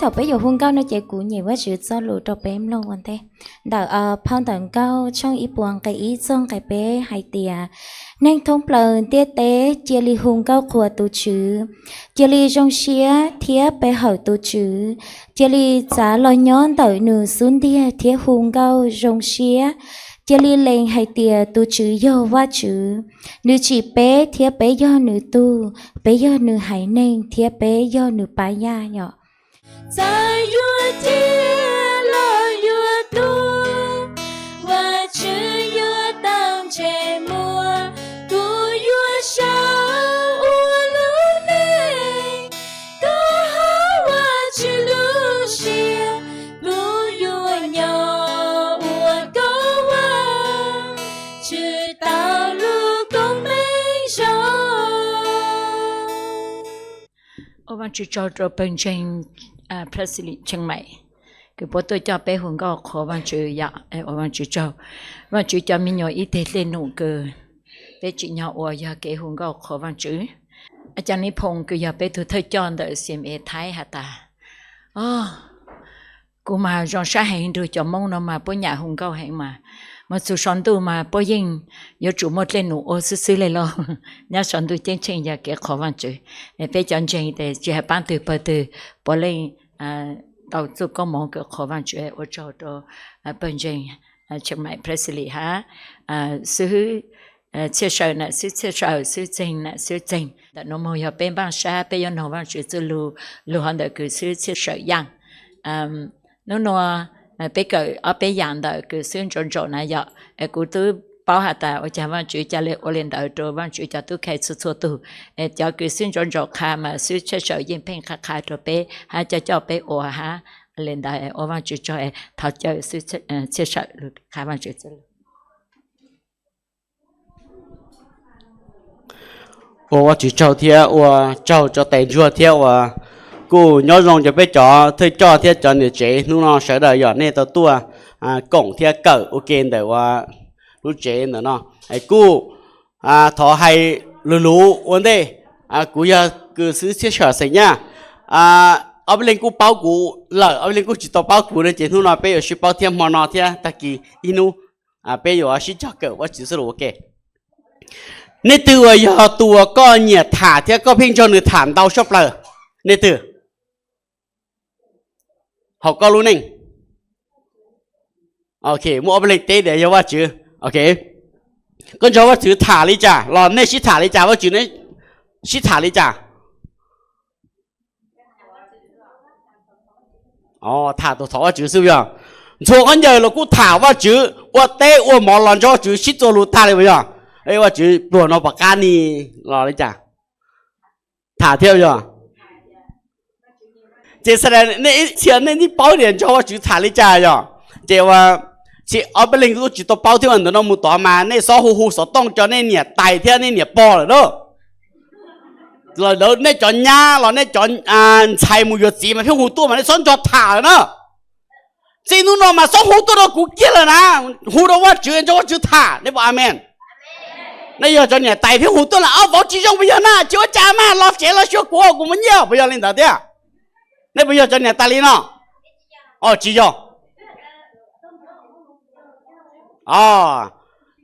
Thaum peb yuav hu nkauj no ces kuv nyeem Vajtswv txoj lus rau peb mloog ua ntej. Ntawm phau ntawv Nkauj tshooj ib puas nqe ib txog nqe peb hais tias, neeg thoob plaws ntiaj teb cia li hu nkauj qhuas tus Tswv, cia li zoo siab thiab pe hawm tus Tswv, cia li txav los nyob ntawm nws xub ntiag thiab hu nkauj zoo siab, cia li lees hais tias tus Tswv yog Vajtswv, nws tsim peb thiab peb yog nws tug, peb yog nws haiv neeg thiab peb yog nws pab yaj yom. Txawm yuav cia los yuav tuag, Vajtswv yuav tau ntsej muag, kuv yuav sau ua lub neej, tuag hauv Vajtswv lub siab, kuv yuav nyob ua koj vaj, tshwm tau lub koob meej zoo. Ua Vajtswv tsaug rau pawg ntseeg Presbytery Chiang Mai kws puab tuaj coj peb hu nkauj qhuas Vajtswv yom. Ua Vajtswv tsaug. Vajtswv cov me nyuam ib teg dlej num kws peb tsim nyog ua yog kev hu nkauj qhuas Vajtswv. Cov Nib Phoom kws yog peb tug thawj coj ntawm C M A Thaib has tas, o, kuv mas zoo sab heev nrug cov Moob no mas puab nyam hu nkauj heev mas, mas txug sau ntuj mas puab yeej yuav tsum muaj dlej num ua xwb xwb le lauj. Nyob sau ntuj ceeb tsheej yog kev qhuas Vajtswv. Peb cov ntseeg tes tsis hais paab twg pawg twg puav leej tau txuj koob moov kws qhuas Vajtswv. Ua tsaug rau pawg ntseeg Chiang Mai Presbytery hab xib hwb Txhiaj Sawm nam xib hwb Txhiaj Sawm, xib hwb Txeeg nam xib hwb Txeeg. Ntawm nuav moog yog peb npaaj sab peb yuav noog Vajtswv txuj lug, lug hov ntawm kws xib hwb Txhiaj Sawm Yaaj. Nub nua peb kawm ob peb yaam ntawm kws xib hwb Ntsaum Ntsaum na yom. Kuv tub paub has tas ua caag Vajtswv ca le ua le ntawd rua Vajtswv cov tub khai txhua txhua tug. Cov kws xib hwb Ntsaum Ntsaum qha mas xib hwb Txhiaj Sawm yeej pheej qha qha rua peb hab coj coj peb ua hab le ntawd. Ua Vajtswv tsaug, thov caw xib hwb Txhiaj Sawm lug qha Vajtswv txuj lug. Ua Vajtswv tsaug thiab ua tsaug rua tais ntsuag thiab ua kuj nyob zoo rua peb cov thawj coj thiab cov niam tsev hnub no sawv daws yog nej tau tuaj koom thiab kawm ua ke ntawm ua lub tsev ntawm no. Kuj thov hais lug lug ua ntej, kuv yog kws xib hwb Txhiaj Sawm xeem Nyaj. Ob peb leeg kuj paub kuv lawm, ob peb leeg kuj tsis tau paub kuv no ces hnub no peb yuav sib paub thiab hmo no thiab tag kis ib hnub peb yuav sib cog kawm Vajtswv txuj lug ua ke. Nej twg uas yog tus uas koj nyiam tham thiab koj pheej nrog nws tham ntau suab plaws? Nej twg? Hauv koj lub neej. Ok, muaj ob peb leeg teb tias yog Vajtswv. Ok, koj nrog Vajtswv tham li cas los nej sib tham li cas, Vajtswv sib tham li cas? Tham tus thov Vajtswv xwb yog. Ntxhua khaub ncaws los kuj tham Vajtswv, ua teb ua mov los nrog Vajtswv sib txuas lug tag li puas yog? Vajtswv pluag no pom qab ni los li cas? Tham thiab yog. Ces sawv daws nej ib txhia nej twb paub tias nrog Vajtswv tham li cas yog. Ces ua, tsis ob peb leeg kuj tsis tau paub thiab, ntawm no mus tod mas nej xob hu hu xov tooj rua nej niam tais thiab nej niam pog lawm na. Los lawv nej cov nyab los nej cov ntxhais mus yuav txiv mas pheej hu tuaj mas nej xob nrog tham lawm na. Txij hnub no mas xob hu tuaj rau kuv kiag lawm na, hu rau Vajtswv, nrog Vajtswv tham, nej puas amen? Nej yog cov niam tais pheej hu tuaj lawm, ob vauv tsis zoo puas yog na, tsis ua cas mas los tsev los xyuas kuv, kuv muaj nyiaj, puas yog li ntawd thiab? Nej puas yog cov niam tais li no? Tsis yog.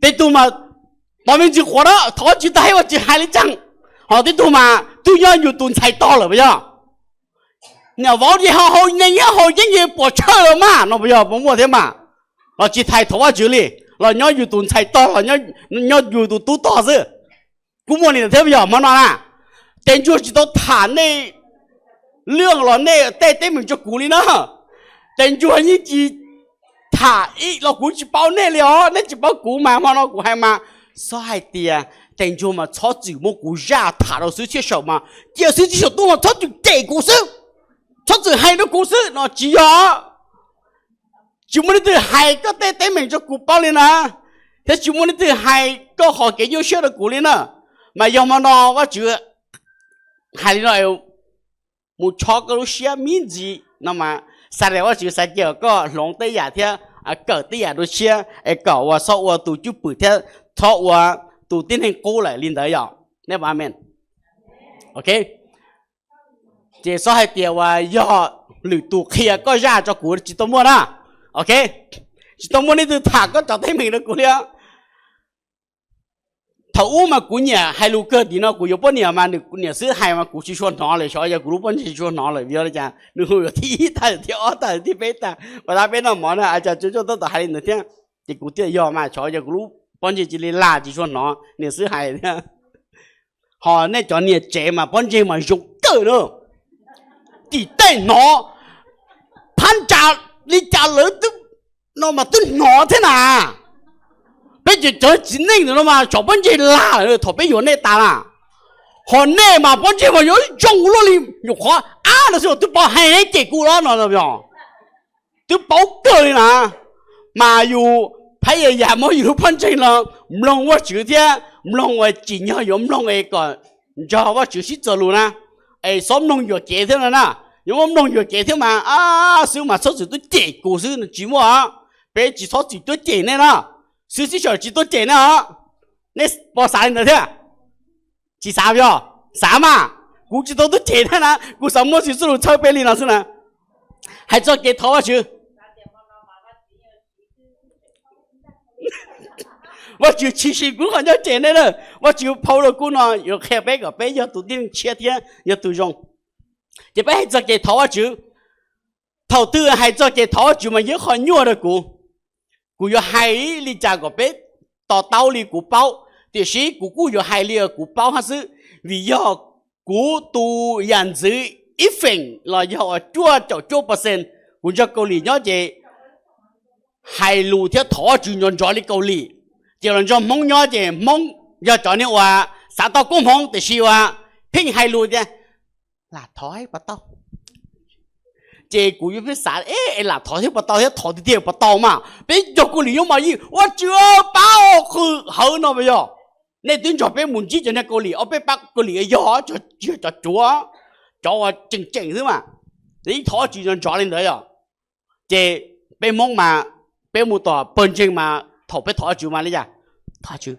Tej tug mas tov me ntsis quav na, thov Vajtswv tag hais Vajtswv hais li caag. Ho tej tug mas twb nyob yus tus ntxhais tog lawm puas yog? Niam vauv ces ho haus neeg thiab haus yeeb ces puas tshawj los mas no puas yog, puas muaj thiab mas? Los tsis thais thov Vajtswv li, los nyob yus tus ntxhais tog los nyob yus tus tub tog xwb. Kuj muaj li ntawd thiab puas yog hmo no na? Tes ntsuag tsis tau tham nej lwj los nej tej teeb meem rua kuv li na. Tes ntsuag yeej tsis tham ib los kuv tsis paub nej li os, nej tsis paub kuv mas hmo no kuv hais mas, xob hais tias tes ntsuag mas txhob txwm muab kuv zaj tham rau xib hwb Txhiaj Sawm mas, cia xib hwb Txhiaj Sawm tuaj mas txhob txwm cem kuv xwb, txhob txwm hais rau kuv xwb no tsis yog. Tsis muaj leej twg hais koj tej teeb meem rau kuv paub li na, thiab tsis muaj leej twg hais koj qhov kev nyuaj siab rau kuv li na. Mas yog hmo no Vajtswv hais li no, mus chob koj lub siab me ntsis no mas, xav tias Vajtswv xav cia koj hloov tej yam thiab kawm tej yam dua tshiab es kom uas xob ua tus cwj pwm thiab txhob ua tus tib neeg qub lawm li ntawd yom. Nej puas amen? Ok. Ces xob hais tias uas yog lwm tus qhia koj zaj tso kuv tsis tau muaj na. Ok, tsis tau muaj leej twg tham koj cov teeb meem rau kuv li. Thaum ub mas kuv nyiam hais lus kawg tim no kuv yuav poj niam mas nws niam xwb hais mas kuv tsis tshua hnov lawm, xyov yog kuv lub pob ntseg tsis tshua hnov lawm vim li cas nws hu yuav thib ib tag, thib ob tag, thib peb tag, pas tab peb noj mov na, a cas tsuj tsuj tab tom hais li ntawd thiab. Ces kuv thiaj yog mas xyov yog kuv lub pob ntseg cia li lag tsis tshua hnov niam xwb hais thiab. Ho nej cov niam tsev mas pob ntseg mas zoo kawg na, tim tej hnov phab ntsa li cas lawv twb, no mas twb hnov thiab na. Peb cov txiv neej ntawm no mas tsov pob ntseg lag lawm thaum peb yuav nej tas na. Ho nej mas pob ntseg mas yuav zoo luaj li, nyuam qhuav ab no xwb twb paub hais cem kuv los no, twb paub kawg li na. Mas yus phab yas yas muab yus lub pob ntseg no mloog Vajtswv thiab mloog uas tsim nyog yuav mloog es kom nrog Vajtswv sib txuas lus na, es txhob mloog yuam kev thiab no na. Yuav muab mloog yuam kev thiab mas ab xwb mas txhob txwm tuaj cem kuv xwb, tsis muaj, peb tsis txhob txwm tuaj cem nej no, xwb tib sam tsis tuaj cem nej os. Nej puas xav li ntawd thiab? Tsis xav yog? Xav mas, kuv tsis tau tuaj cem thiab na, kuv xav muab txiv txuj lus txhawb peb li no xwb na. Hais txog kev thov Vajtswv, Vajtswv tshwm sim kuv qhov ncauj cem nej na. Vajtswv phau rau kuv no yuav qhia peb kom peb yog tus tib neeg tshiab thiab yog tus zoo. Ces peb hais txog kev thov Vajtswv. Thaum twg hais txog kev thov Vajtswv mas yog qhov nyuaj rau kuv. Kuv yuav hais li cas kom peb to taub li kuv paub, tiam sis kuv kuj yuav hais li kuv paub hab xwb. Vim yog kuv tus yam ntxwv ib feem los yog uas cuaj caum cuaj percent kuv nrog Kaus Lim nyob ces hais lus thiab thov Vajtswv nrov nrov li Kaus Lim. Ces los nrog Hmoob nyob ces Hmoob yog cov niag uas xav tau koob hmoov tiam sis uas pheej hais lus tias lam thov puas tau. Ces kuv yuav pheej xav es lam thov thiab puas tau thiab thov tiag tiag puas tau mas peb cov Kaus Lim nyob mas yeej Vajtswv pab qw hawv no puas yog? Nej twb nrog peb mus ntsib cov niag Kaus Lim, ob peb pab Kaus Lim yog, yog cov cuav, cov uas tseem tseem xwb mas, yeej thov Vajtswv nrov nrov li ntawd yog. Ces peb Hmoob mas peb mus tom pawg ntseeg mas thaum peb thov Vajtswv mas li cas? Thov Vajtswv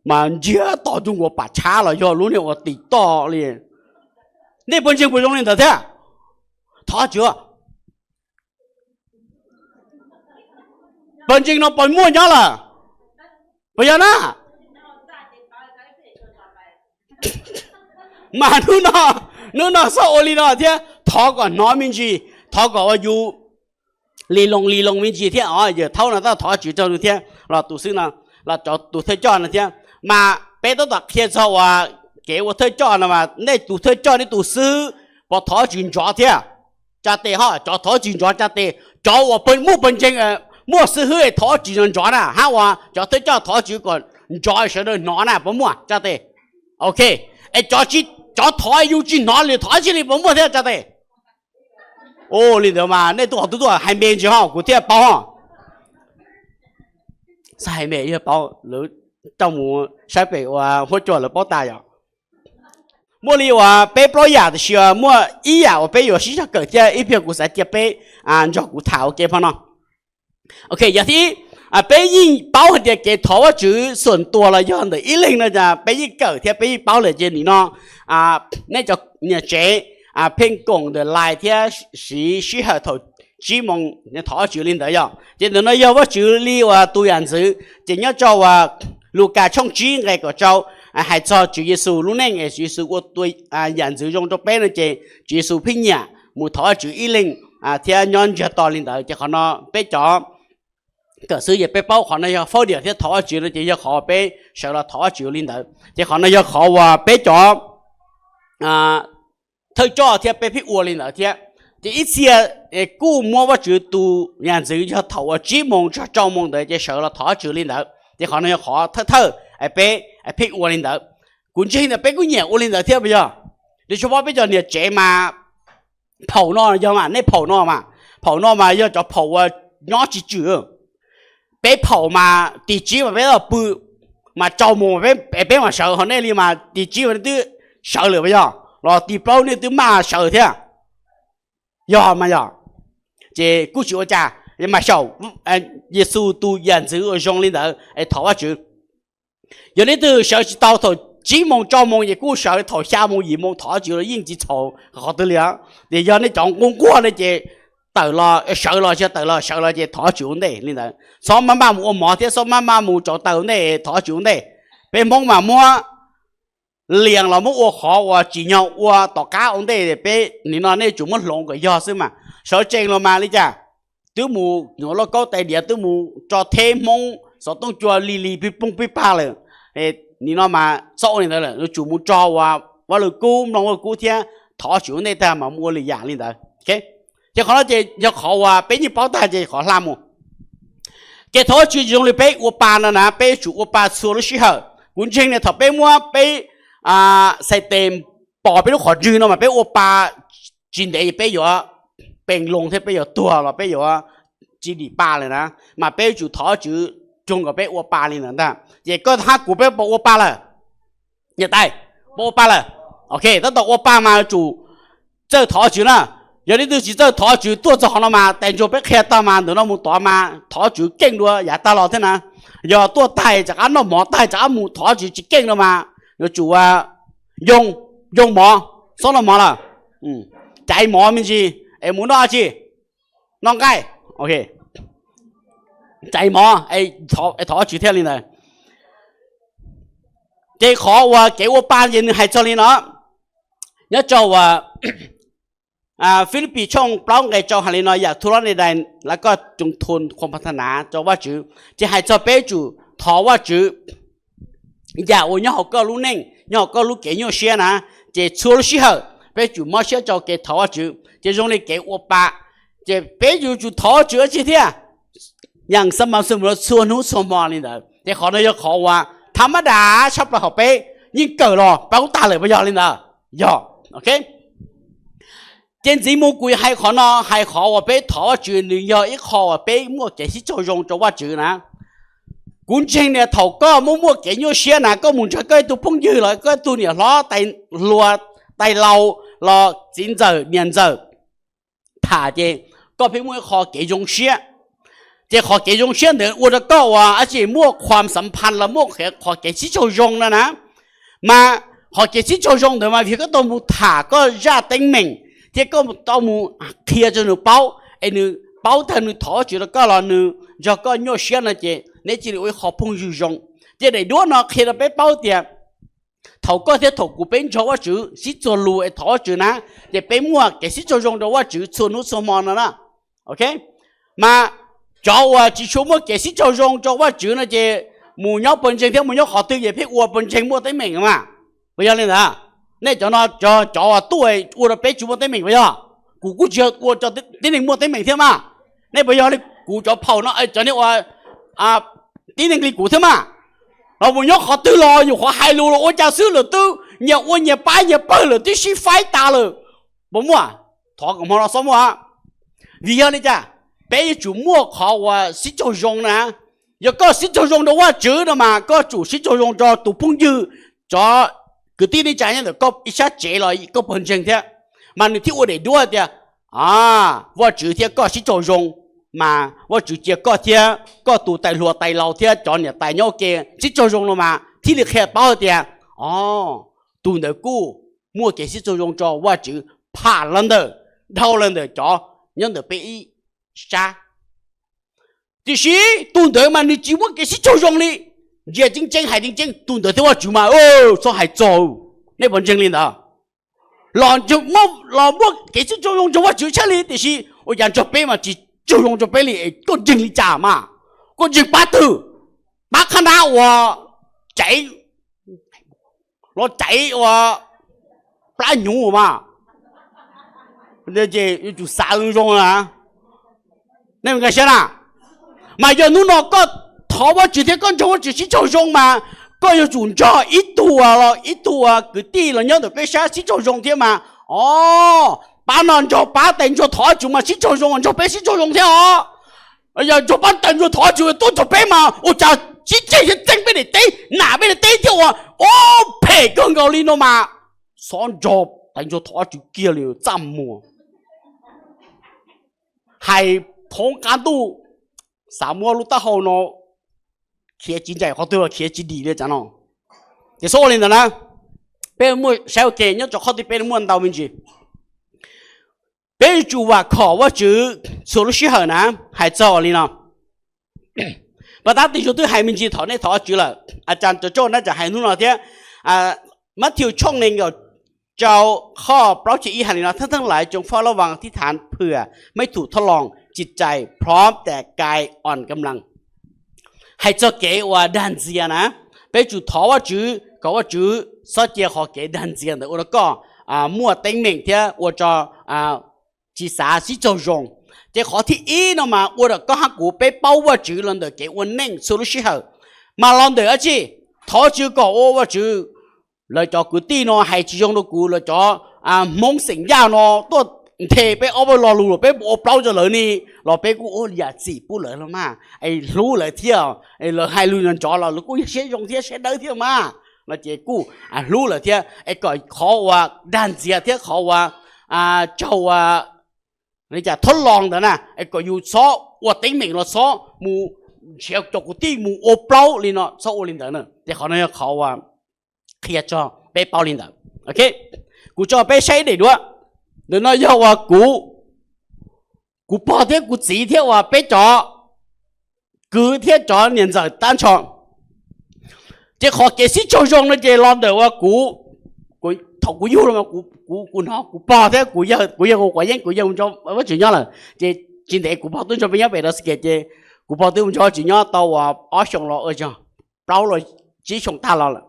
mas ntsiag to cuag nkaus pam tshab los yog lub niag uas tim toj li. Nej pawg ntseeg puas zoo li ntawd thiab? Thov Vajtswv, pawg ntseeg no puas muaj nyob lawm? Puas yog na? Mas hnub no, hnub no xav ua li no thiab thov kom hnov me ntsis, thov kom ua yus li loo li loo me ntsis thiab os. Yawm thaub no tab thov Vajtswv rau nws thiab los tus xib hwb no, los cov tus thawj coj no thiab. Mas peb tab tom qhia txog uas kev ua thawj coj no mas nej tus thawj coj nej tus xib hwb puas thov Vajtswv nrov thiab? Tsa tes ho, cov thov Vajtswv nrov tsa tes. Cov uas muaj pawg ntseeg, muaj xib hwb thov Vajtswv nrov nrov na, hab uas cov thawj coj thov Vajtswv kom nrov sawv daws hnov na, puas muaj? Tsa tes. Ok. Es cov, cov thov yus tsis hnov li thov tsis li puas muaj thiab? Tsa tes. Ua li ntawd mas nej tuaj, tuaj hais me ntsis ho kuv thiaj paub. Xav hais me yog paub, lawv coj mus saib pem ua huab cua lawv paub tas yom. Muaj li uas peb plaub yam tiam sis muaj ib yam uas peb yuav sib zog kawm thiab ib pliag kuv xav cia peb nrog kuv tham ua ke phau no. Ok, yog thib ib, peb yeej paub hais tias kev thov Vajtswv xuam tuas los yog ntawm ib leeg no peb yeej kawm thiab peb yeej paub lawm ces nim no nej cov niam tsev pheej koom ntawm lais thiab siv sij hawm thaum tsib moos thov Vajtswv li ntawd yom. Ces ntawm no yog Vajtswv li uas tus yam ntxwv ces nyob rau uas Lukas tshooj tsib nqe kaum rau hais txog Tswv Yexus lub neej es Tswv Yexus ua tus yam ntxwv zoo rau peb no ces Tswv Yexus pheej nyiam mus thov Vajtswv ib leeg thiab nyob ntsiag to li ntawd. Ces qhov no peb cov kawm xwb ces peb paub qhov no yog fab diam thiab thov Vajtswv no ces yog qhov peb sawv los thov Vajtswv li ntawd. Ces qhov no yog qhov uas peb cov thawj coj thiab peb pheej ua li ntawd thiab. Ces ib txhia kuj muab Vajtswv tus yam ntxwv yog thaum uas tsib moos txog rau moos ntawd ces sawv los thov Vajtswv li ntawd. Ces qhov no yog qhov thawj thawj peb pheej ua li ntawd. Kuv ntseeg tias peb kuj nyiam ua li ntawd thiab puas yog? Yog tsis paub peb cov niam tsev mas phaum no yog mas nej phaum no mas, phaum no mas yog cov phaum uas nyob tsis tswm. Peb phaum mas tis tsib mas peb pw, mas rau moos peb mam sawv, ho nej li mas tis tsib mas nej twb sawv lawm puas yog? Los tis plaub nej twb maj sawv thiab. Yog mas yog. Ces kuj tsis ua cas, mas xyaum Yexus tus yam ntxwv uas zoo li ntawd es thov Vajtswv. Yog leej twg sawv tsis tau thaum tsib moos rau moos ces kuj sawv, thaum xya moos yim moos thov Vajtswv los yeej tsis txhaum qhov twg li. Ces yog nej cov nquag nquag ne ces tawm los sawv los, tsis tawm los sawv los ces thov Vajtswv ua ntej li ntawd. Txhob maj maj mus ua mov thiab txhob maj maj mus tsau taws ua ntej, thov Vajtswv ua ntej. Peb Hmoob mas muab lias los muab ua qhov uas tsim nyog ua tom qab ua ntej. Peb nim no nej yuav tsum muab hloov kom yog xwb mas. Sawv tsees los mas li cas, twb mus nyuam lauj kaub tais diav, twb mus tso theb Hmoob xov tooj cua li li pib pooj pib pag lawm. Nim no mas txhob ua li ntawd lawm, yuav tsum mus tso uas Vaj Lwm Kub, mloog Vaj Lwm Kub thiab thov Vajtswv ua ntej tag mas mus ua lwm yam li ntawd. Ces qhov no ces yog qhov uas peb yeej paub tag ces qhov hla mus. Ces thov Vajtswv zoo li peb ua pa no na, peb yuav tsum ua pa txhua lub sij hawm. Kuv ntseeg tias thaum peb muab peb xais tes pos peb lub qhov ntswg no mas peb ua pa tsis ntev peb yuav pee loo thiab peb yuav tuag los peb yuav tsis dim pa lawm na. Mas peb yuav tsum thov Vajtswv raug kom peb ua pa li ntawd ntag. Ces koj hab kuv peb puas ua pa lawm? Niam tais, puas ua pa lawm? Ok, tab tom ua pa mas yuav tsum txawj thov Vajtswv na. Yog leej twg tsis txawj thov Vajtswv tuaj txog qhov no mas tais ntsuag peb qhia tag mas ntawm no mus tod mas thov Vajtswv keej dua yav tag los thiab na. Yog tuaj tag rov qab noj mov tag rov qab mus thov Vajtswv tsis keej no mas yuav tsum yoo mov, txhob noj mov lawm. Caiv mov me ntsis es mus noj dab tsi? Noj nqaij. Caiv mov, thov Vajtswv thiaj li ntawd. Ces qhov uas kev ua pa ces nws hais txog li no, nyob rau uas Filipis tshooj plaub nqe rau hais li no: Yam thua loj ne dais lawv koj tsoos thua khuam pha tha nav rau Vajtswv. Ces hais txog peb yuav tsum thov Vajtswv yam uas nyob hauv koj lub neej, nyob hauv koj lub kev nyuaj siab na. Ces txhua lub sij hawm peb yuav tsum mob siab rau kev thov Vajtswv. Ces zoo li kev ua pa, ces peb yuav tsum thov Vajtswv dab tsi thiab? Yam xab mas xwm los txhua hnub txhua hmo li ntawd. Ces qhov no yog qhov uas tha mab das tshaj plaws hauv peb, yeej kawm los paub tag lawm puas yog li ntawd? Yog. Ces ntxiv mus kuv hais qhov no, hais qhov uas peb thov Vajtswv nws yog ib qho uas peb muaj kev sib raug zoo rau Vajtswv na. Kuv ntseeg tias thaum koj muaj muaj kev nyuaj siab na, koj mus nrog koj ib tug phooj ywg los koj ib tug niam hlob, tais hluas, tais laus los txiv ntxawm niam ntxawm tham ces koj pheej muaj ib qho kev zoo siab. Ces qhov kev zoo siab ntawd ua rau koj uas dab tsi muaj khuam xav phas los muaj qhov kev sib raug zoo no na. Mas qhov kev sib raug zoo ntawd mas vim koj tau mus tham koj zaj teeb meem thiab koj tau mus qhia rau nws paub, es nws paub tag nws thov Vajtswv rau koj los nws nrog koj nyuaj siab no ces neb cia li ua ib qho phooj ywg zoo. Ces daim duab no qhia rau peb paub tias thaum koj thiab thaum kuv peb nrog Vajtswv sib txuag lus es thov Vajtswv na, ces peb muaj kev sib raug zoo rau Vajtswv txhua hnub txhua hmo no na. Mas cov uas tsis tshua muaj kev sib raug zoo rau Vajtswv no ces mus nyob pawg ntseeg thiab mus nyob qhov twg ces pheej ua pawg ntseeg muaj teeb meem mas. Puas yog li ntawd? Nej cov no cov uas tuaj ua rau peb tsis muaj teeb meem puas yog? Kuv kuj tsis yog ua rau tib neeg muaj teeb meem thiab mas. Nej puas yog li kuv cov phaum no, cov nej ua tib neeg li kuv thiab mas? Los mus nyob qhov twg los nyuam qhuav hais lus los ua cas xwb lawm twb nyias ua nyias pab nyias pawg lawm twb sib faib tas lawm. Puas muaj? Thov kom hmo no xob muaj. Vim yog li cas? Peb yuav tsum muaj qhov uas sib raug zoo na. Yog koj sib raug zoo rau Vajtswv no mas koj tsum sib raug zoo rau tus phooj ywg, cov kwv tij neej tsa nyob ntawm koj ib sab tsev los koj pawg ntseeg thiab. Mas nws thiaj ua daim duab tias Vajtswv thiab koj sib raug zoo, mas Vajtswv cia koj thiab koj tus tais hluas tais laus thiab cov niam tais nyob ua ke sib raug zoo no mas thiaj li qhia paub tias, o, tus ntawd kuj muaj kev sib raug zoo rau Vajtswv pham los ntawm, dhau los ntawm cov nyob ntawm peb ib sab. Tiam sis tus ntawd mas nws tsis muaj kev sib raug zoo li. Ntsia tseeb tseeb hais tseeb tseeb, tus ntawd thiab Vajtswv mas txhob hais txog. Nej puas ntseeg li ntawd? Los, los muaj kev sib raug zoo nrog Vajtswv tshaj li, tiam sis ua cas nrog peb mas tsis raug zoo nrog peb li es koj ntseeg li cas mas? Koj ntseeg pab twg? Pab qhab nab uas caiv, los caiv ua plab hnyuv mas, yuav tsum xav zoo zoo na. Nej nkag siab na. Mas yog hnub no koj thov Vajtswv thiab koj nrog Vajtswv sib raug zoo mas koj yuav tsum nrog ib tug, ib tug kwv tij los nyob ntawm peb sab sib raug zoo thiab mas. O, pab no nrog pab tais ntsuag thov Vajtswv mas sib raug zoo, nrog peb sib raug zoo thiab os. Yog nrog pab tais ntsuag thov Vajtswg tuaj nrog peb mas ua cas sib ceg thiab txeeb peb daim teb, nam peb daim teb thiab ua, o, phem kawg nkaus li no mas. Txhob nrog tais ntsuag thov Vajtswv kiag li txaj muag. Hais thoob qab ntuj, xav muab lub taub hau no khiav tsis nraim qhov twg los khiav tsis dim li tsam no. Ces xob ua li ntawd na, peb muaj saib ua ke nyob rau qhov thib peb no muaj ntau me ntsis. Peb yuav tsum vam khom Vajtswv txhua lub sij hawm na. Hais txog li no, pas tab tej zaum twb hais me ntsis thaum nej thov Vajtswv lawm, a cas cov tsauj na tsam hais hnub no thiab. Mathais tshooj nees nkaum rau qhov plaub caug ib hais li no: Thawj thawj lais tsoom foj lab vas thib thav phwm mej thum thoj loos cim cais phlob tas kais os kamlees. Hais txog kev uas dag ntxias na, peb tsum thov Vajtswv kom Vajtswv txhob cia qhov kev dag ntxias ntawd ua rau koj muaj teeb meem thiab ua rau tsis xav sib tsaug zoo. Ces qhov thib ib no mas ua rau koj hab kuv peb paub Vajtswv los ntawm kev ua neej txhua lub sij hawm, mas los ntawm dab tsi? Thov Vajtswv kom ua Vajtswv, lawv cov kwv tij no hais tsis zoo rau kuv, lawv cov Hmoob xeem Yaj no tuaj nthe peb ob peb lo lus los peb ua plaub rau lawv ne, los peb kuj ua li yam txim pub lawv los mas es hlub lawv thiab, lawv hais lus nrov los lawv kuj yog siab zoo thiab siab dawb thiab mas, no ces kuj hlub lawv thiab es kom qhov uas dag ntxias thiab qhov uas tsaug ua li cas thoj loos ntawd na es kom yus txhob ua teeb meem los txhob mus nrhiav cov kwv tij mus ua plaub li no, txhob ua li ntawd na. Ces qhov no yog qhov uas qhia tso peb paub li ntawd. Kuv tso peb saib daim duab, ntawm no yog uas kuv, kuv pog thiab kuv txiv thiab uas peb cov kwv thiab cov niam ntxawm tab ntsho. Ces qhov kev sib tsaug zoo no ces los ntawm uas kuv, thaum kuv yug los kuv hnov kuv pog thiab kuv yawg, kuv yawg hu Quav Yeeb, kuv yawg mus nrog Vajtswv nyob lawm ces tsis ntev kuv pog twb nrog peb nyob pem Los Tsuas Kes ces kuv pog twb mus nrog Vajtswv nyob tau uas ob xyoos los ua tsaug, plaub los tsib xyoos tag los lawm.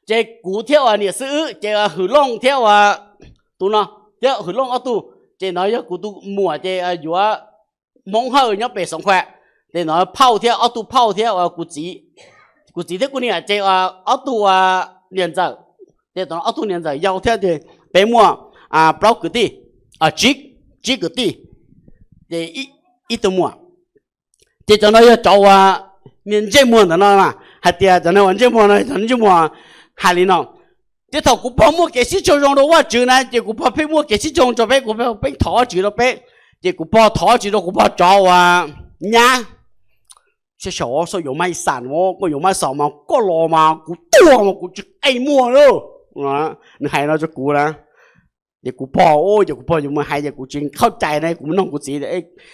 Ces kuv thiab uas niam xib hwb ces Hwm Looj thiab uas tus no thiab Hwm Looj ob tug, ces no yog kuv tus muam ces yuav Hmoob Hawj nyob pem Xov Khuam, ces no phauj thiab ob tug phauj thiab uas kuv txiv thiab kuv niam ces ob tug uas niam ntxawm, ces ob tug niam ntxawm yau thiab ces peb muaj plaub kwv tij, tsib kwv tij, ces ib tug muam. Ces cov no yog cov uas niag ntsej muag ntawm no, hais tias cov no uas ntsej muag no, cov ntsej muag hais li no. Ces thaum kuv pog muaj kev sib tsaug zoo rau Vajtswv na ces kuv pog pheej muaj kev sib tsaug rau peb, kuv pheej thov Vajtswv rau peb. Ces kuv pog thov Vajtswv rau kuv pog cov uas nyab, sib sau xoj yuav maj xam, koj yuav maj xam mas koj los mas kuv tuag mas kuv tsis qe muag lauj. Nws hais no rau kuv na. Ces kuv pog, ces kuv pog yuav mus hais ces kuv tsis khaub cai na, kuv mus nug kuv txiv,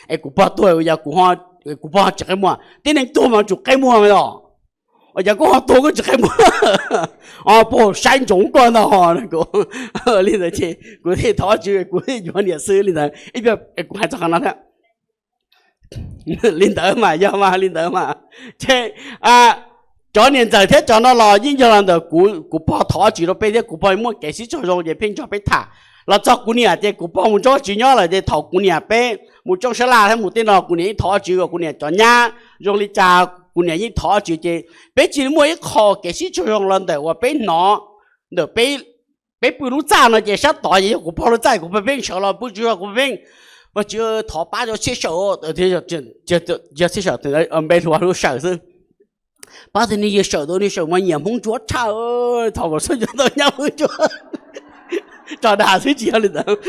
es kuv pog tuag, yog kuv pog tsis qe muag, tib neeg tuag mas tsum qe muag os. Yog koj ho tuag koj tsis qe muag, o puag saib ntsoov koj ntag. Li ntawd ces kuv thiaj thov Vajtswv, kuv thiaj yuav niam xwb li ntawd. Ib pliag kuv hais txog qhov no thiab. Li ntawd mas yog mas li ntawd mas, ces cov niam ntxawm thiab cov no los yeej yog los ntawm kuv, kuv pog thov Vajtswv rau peb thiab kuv pog muaj kev sib tsaug zoo ces pheej nrog peb tham. Los txog kuv niam ces kuv pog mus nrog Vajtswv nyob lawm ces thaum kuv niam peb mus tsooj sab laj thiab mus tej no kuv niam yeej thov Vajtswv, kuv niam cov nyab zoo li cas kuv niam yeej thov Vajtswv ces peb cia li muaj ib qho kev sib tsaug zoo los ntawm uas peb hnov ntawm peb pw lub txaj no ces sab tod ces yog kuv pog lub txaj, kuv pog pheej sawv los pw tsaug zog, kuv pheej, Vajtswv thov pab cov Txhiaj Sawm, Txhiaj Sawm npe hluas hu Sawm xwb. Pab tug niag Yawg Sawm tau, niag Sawm mas nyiam Hmoob Ntsuab tshaj, thov kom Txhiaj Sawm tau nyab Hmoob Ntsuab. Tso dag xwb tsis yog li ntawd.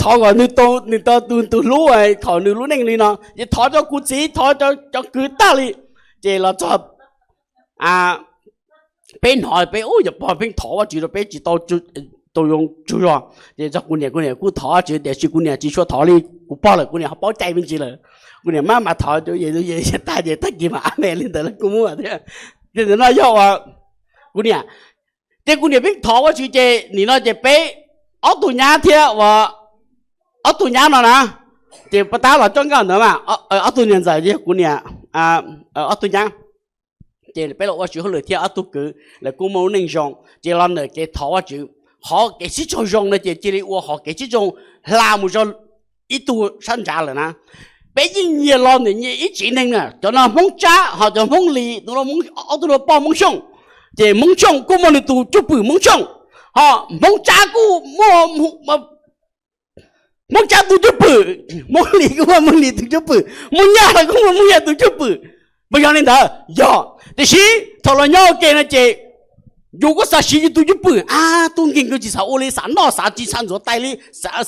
Thov kom nws tau tus, tus hlub, thov nws lub neej li no ces thov rau kuv txiv, thov cov kwv tag li. Ces los txog peb hnov peb ub yog pog pheej thov Vajtswv rau peb tsis tau, tau zoo tsaug zog. Ces txog kuv niam, kuv niam kuj thov Vajtswv tiam sis kuv niam tsis tshua thov li kuv pog lawm, kuv niam ho paub cai me ntsis lawm. Kuv niam maj mam thov, tag ces tag kis mas ab me li ntawd los kuj muaj thiab. Ces ntawm no yog uas kuv niam, ces kuv niam pheej thov Vajtswv ces nim no ces peb ob tug nyab thiab uas ob tug nyab no na, ces pab tab los coj nkaj ntawd mas ob tug niam ntxawm yog kuv niam ob tug nyab. Ces peb los ua Vajtswv hauj lwm thiab ob tug kwv lawv kuj muaj lub neej zoo ces los ntawm kev thov Vajtswv, qhov kev sib tsaug zoo no ces cia li ua qhov kev sib tsaug zoo hla mus rau ib tug sab ntsa lawm na. Peb yeej nyias los ntawm nyias ib tsev neeg na, cov no Hmoob Tsab ho cov Hmoob Lis, tus no, ob tug no pog Hmoob Xyooj, ces Hmoob Xyooj kuj muaj nws tus cwj pwm Hmoob Xyooj, ho Hmoob Tsab kuj muaj Hmoob Tsab tus cwj pwm, Hmoob Lis kuj muaj Hmoob Lis tus cwj pwm, Hmoob Nyab los kuj muaj Hmoob Nyab tus cwj pwm. Puas yog li ntawd? Yog. Tiam sis thaum los nyob ua ke no ces yus kuj xav siv yus tus cwj pwm, ab tub nkeeg kawg tsis xav ua li, xav noj xav tsis xav ntxuav tais li,